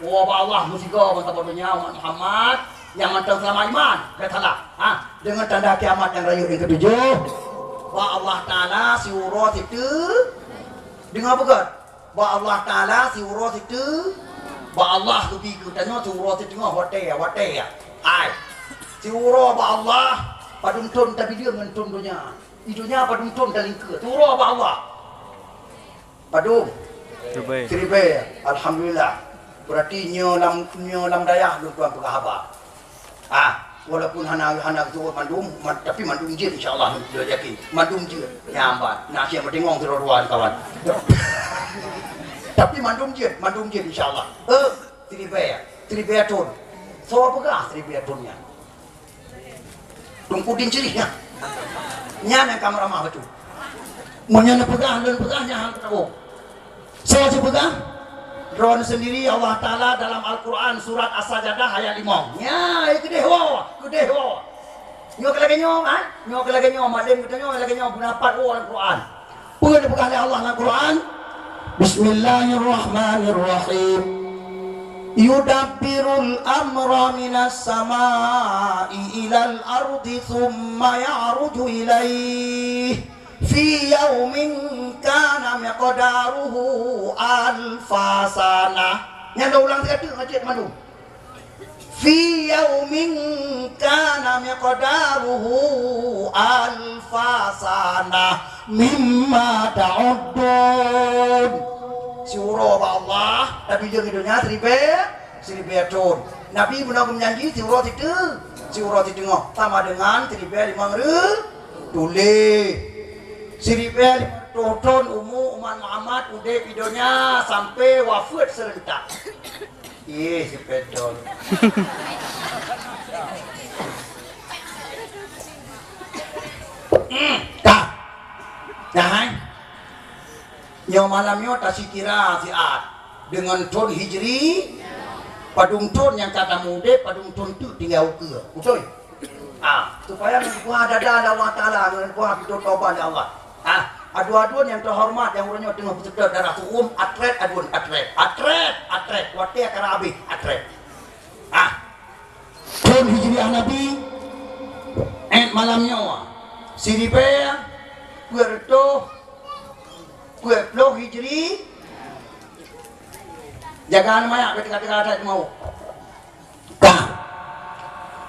woe bak Allah meusigoe bansaboh donya umat Muhammad nyang mantong seulamat iman, bèk salah. Ha, deungon tanda kiamat nyang rayeuk nyang keutujoh, bak Allah Taala siuroe siteungoh. Deungoe beugöt. Bak Allah Taala siuroe siteungoh, bak Allah geubri keu tanyoe siuroe siteungoh watèe, watèe. Hai. Siuroe bak Allah, padum thon tabileung ngon thon donya. Di donya padum thon talingkeue, siuroe bak Allah. Padum? Siribèe. Siribèe. Alhamdulillah. Berarti nyoe lam, nyoe lam dayah lôn tuan peugah haba. Ah, walaupun hana, hana geutuwot mandum, man-, tapi mandum jeuet insya Allah, lôn yakin. Mandum jeuet. Nyan ban. Na siat meuteungoh sidroe-droe kawan. Tapi mandum jeuet, mandum jeuet insya Allah. Eh, siribèe, siribèe thon. Soe peugah siribèe thon nyan? Teungku Din Cili nyan. Nyan nyang ka meuramah bacut. Meunyoe neupeugah, lôn peugah nyan han teutabong. Soe cit peugah? Droeneuh sendiri Allah Taala dalam Al-Quran surat As-Sajadah ayat limong. Nya, eh, keudeh woe, keudeh woe. Nyoe keu lagèe nyoe, ha? Nyoe keu lagèe nyoe, maklum geutanyoe lagèe nyoe, beunafat woe lam Quran. Peue neupeugah lé Allah lam Quran? Bismillahirrahmanirrahim. Yudabbirul amra minas sama'i ilal ardi tsumma ya'ruju ilaih fi yaumin kana miqdaruhu alfa sanah. Nyan lôn ulang siat teuk, cit mandum. Fi yaumin kana miqdaruhu alfa sanah mimma ta'uddun. Siuroe bak Allah, tabileung di donya siribèe, siribèe thon. Nabi bunoe geumeujanji siuroe siteungoh, siuroe siteungoh sama dengan siribèe limong reu-, tuléh. Siribèe limong reutôh thon umu umat Muhammad udép di donya sampai wafeuet seureuntak. Ih, si Pedol. Hmm, ka. Nah, hai. Nyoe malam nyoe tasikira siat deungon thon Hijri, padum thon nyang ka tamudép, padum thon teuk tinggai ukeue. Beutôi? Ah, supaya neubuka dada Allah Taala, neubuka pintoe tobat lé Allah. Ah, aduen-aduen nyang teuhoreumat, nyang uroe nyoe teungoh peuseutôt darah su'um, atret aduen, atret, atret, atret, watèe ka habéh, atret. Ah, thon Hijriah Nabi, eh, malam nyoe, siribèe peuet reutôh peuet ploh Hijri, jaga aneuk manyak, bèk teuka-teuka that mawöt. Ka.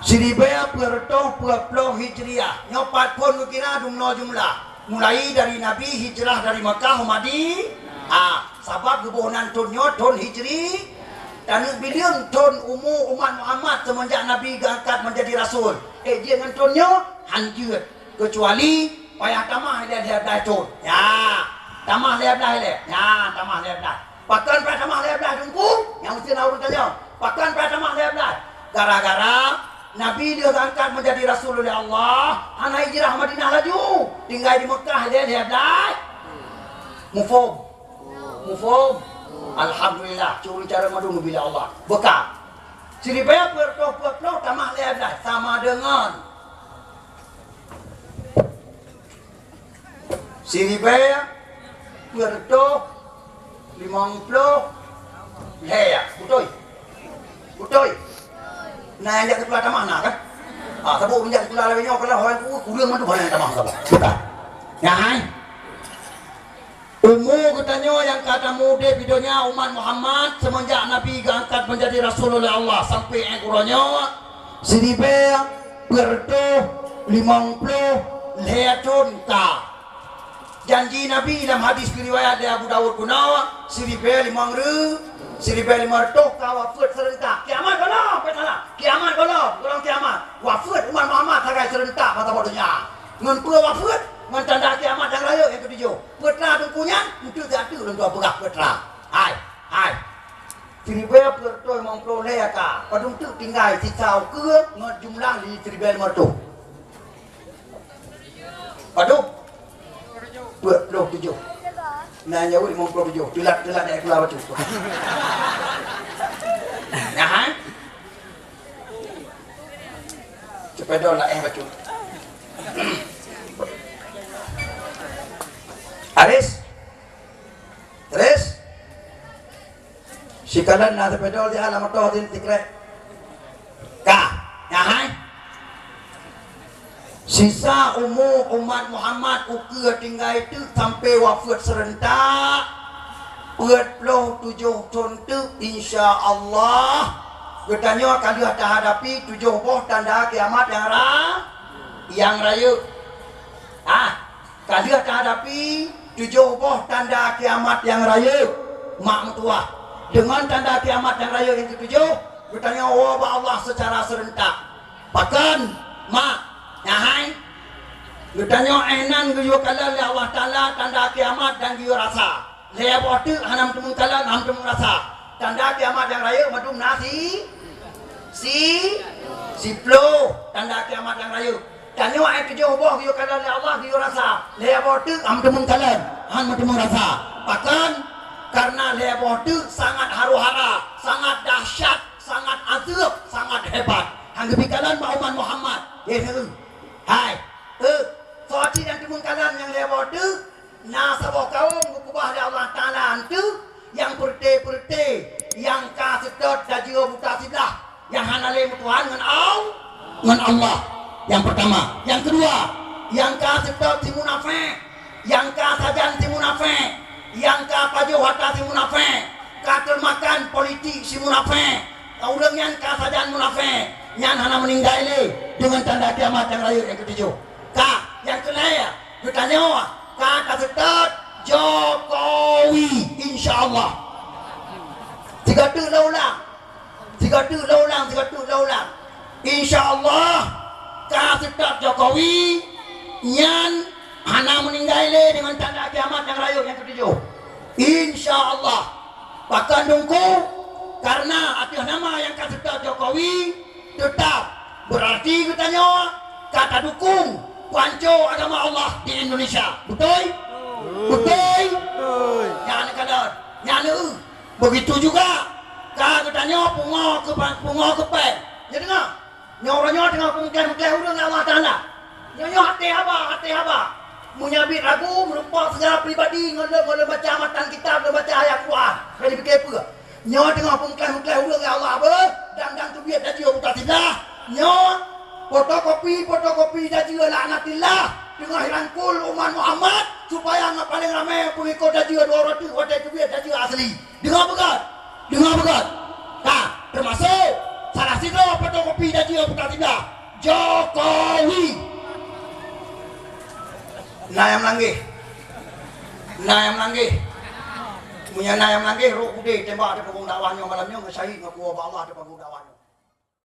Siribèe peuet reutôh peuet ploh Hijriah. Nyoe pat phon geukira dumnoe jumlah. Mulai dari Nabi hijrah dari Makkah u Madi-, ah, sabab geuboh nan thon nyoe thon Hijri. Taneuk bileung thon umu umat Muhammad seumeunjak Nabi geuangkat meunjadi rasul. Eh, jeuet ngon thon nyoe? Han jeuet. Keucuali payah tamah lhèe-lhèe blaih thon. Nyan, tamah lhèe blaih lé. Nyan, tamah lhèe blaih. Pakon payah tamah lhèe blaih, Teungku? Nyang meusti na ureueng tanyong. Pakon payah tamah lhèe blaih? Gara-gara Nabi lheueh geuangkat meunjadi rasul lé Allah, hana hijrah Madinah laju. Tinggai di Meukah lhèe-lhèe blaih. Muphom? Muphom? Alhamdulillah, curi cara madu bila Allah. Beuka. Siribèe peuet reutôh peuet ploh tamah lhèe blaih sama deungon Siribèe peuet reutôh limong ploh lhèe, ya? Beutôi? Beutôi? Na nyang jak sikula tamah na, kan? Ah, saboh ureueng jak sikula lagèe nyoe, kalau orang tua kurang mantu hana nyang tamah saboh. Bukan? Ya, hai? Umu geutanyoe nyang ka tamudép di donya umat Muhammad seumeunjak Nabi geuangkat meunjadi rasul lé Allah sampai ék uroe nyoe, siribèe peuet reutôh limong ploh lhèe thon ka. Janji Nabi lam hadis riwayat lé Abu Daud bunoe, siribèe limong reu-, siribèe limong reutôh ka wafeuet seureuntak. Kiamat gohlom, peusalah. Kiamat gohlom, gohlom kiamat. Wafeuet umat Muhammad sagai seureuntak masa bak donya. Ngon peue wafeuet? Ngon tanda kiamat nyang rayeuk nyang keutujoh. Peue teuma teungku nyan? Eunteuk siat teuk lôn tuan peugah peue teuma. Hai, hai. Siribèe peuet reutôh limong ploh lhèe ka. Padum teuk tinggai sisa ukeue ngon jumlah lé siribèe limong reutôh. Padum? Peuet ploh tujoh. Nah, nyoe limong ploh tujoh. Teulat, teulat dak keuluwa bacut. Nah, hai? Cepedo lah, eh, bacut. Aris? Terus? Sikalon na sepedol di alam moto din tikrek. Ka, nyan hai. Sisa umu umat Muhammad ukeue tinggai teuk sampai wafeuet seureuntak peuet ploh tujoh thon teuk, insya Allah. Geutanyoe ka lheueh tahadapi tujoh boh tanda kiamat nyang ra-, nyang rayeuk. Ah, Ka lheueh tahadapi tujoh boh tanda kiamat nyang rayeuk, mak meutuwah. Deungon tanda kiamat nyang rayeuk nyang keutujoh, geutanyoe woe bak Allah seucara seureuntak. Pakon, mak, nyan hai? Geutanyoe éh nan geuyue kalon lé Allah Taala tanda kiamat dan geuyue rasa. Lhèe boh teuk hana meuteumèe kalon, hana meuteumèe rasa. Tanda kiamat nyang rayeuk mandum na si, si, siploh tanda kiamat nyang rayeuk. Tanyoe nyang tujoh boh geuyue kalon lé Allah, geuyue rasa. Lhèe boh teuk hana meuteumèe kalon, hana meuteumèe rasa. Pakon? Karena lhèe boh teuk sangat haru-hara, sangat dahsyat, sangat azeub, sangat hebat. Han geubri kalon bak umat Muhammad. Yeh, hai, eh, soe cit nyang teumèe kalon nyang lhèe boh teuk? Na saboh kawöm geukeubah lé Allah Taala eunteuk, nyang peureute-peureute, nyang ka seutôt tajieue buta siblah, nyang hana lé meutuhan ngon Al-, ngon Allah. Nyang peurtama. Nyang keudua, nyang ka seutôt si munafék, nyang ka sajan si munafék, nyang ka pajoh hareuta si munafék, ka teurmakan politik si munafék. Ureuëng nyan ka sajan munafék, nyan hana meuninggai lé deungon tanda kiamat nyang rayeuk nyang keutujoh. Ka, nyang keulhèe, geutanyoe ka taseutôt Jokowi, insya Allah. Sigoe teuk lôn ulang. Sigoe teuk lôn ulang, sigoe teuk lôn ulang. Insya Allah, ka seutôt Jokowi nyan hana meuninggai lé deungon tanda kiamat nyang rayeuk nyang keutujoh. Insya Allah. Pakon Teungku? Karena ateueh nama nyang ka seutôt Jokowi, teutap beurarti geutanyoe ka tadukong peuhanco agama Allah di Indonesia. Beutôi? Beutôi? Beutôi. Nyan kalon, nyan eu. Begitu juga ka geutanyoe pungo keu pa-, pungo keu péng. Nyoe deungoe. Nyoe uroe nyoe teungoh peumeukleh-meukleh ureuëng lé Allah Taala. Nyoe, nyoe até haba, até haba. Meunyoe biet ragu, meurumpok seugala pribadi ngon lôn, ngon lôn baca matan kitab, lôn baca ayat Quran. Ka jipike peue? Nyoe teungoh peumeukleh-meukleh ureuëng lé Allah beuh, dang-dang teubiet dajieue buta siblah. Nyoe fotokopi-fotokopi dajieue laknatillah teungoh irangkul umat Muhammad supaya ngon paleng ramé peungikot dajieue dua ratus watée teubiet dajieue asli. Deungoe beugét, deungoe beugét. Ka, teumasok salah sidroe fotokopi dajieue buta siblah, Jokowi. Na nyang meulangeh. Na nyang meulangeh. Meunyoe na nyang meulangeh, rôh udeb tembak ateueh panggung dakwah nyoe malam nyoe, ngon syahid ngon kuwoe bak Allah ateueh panggung dakwah nyoe.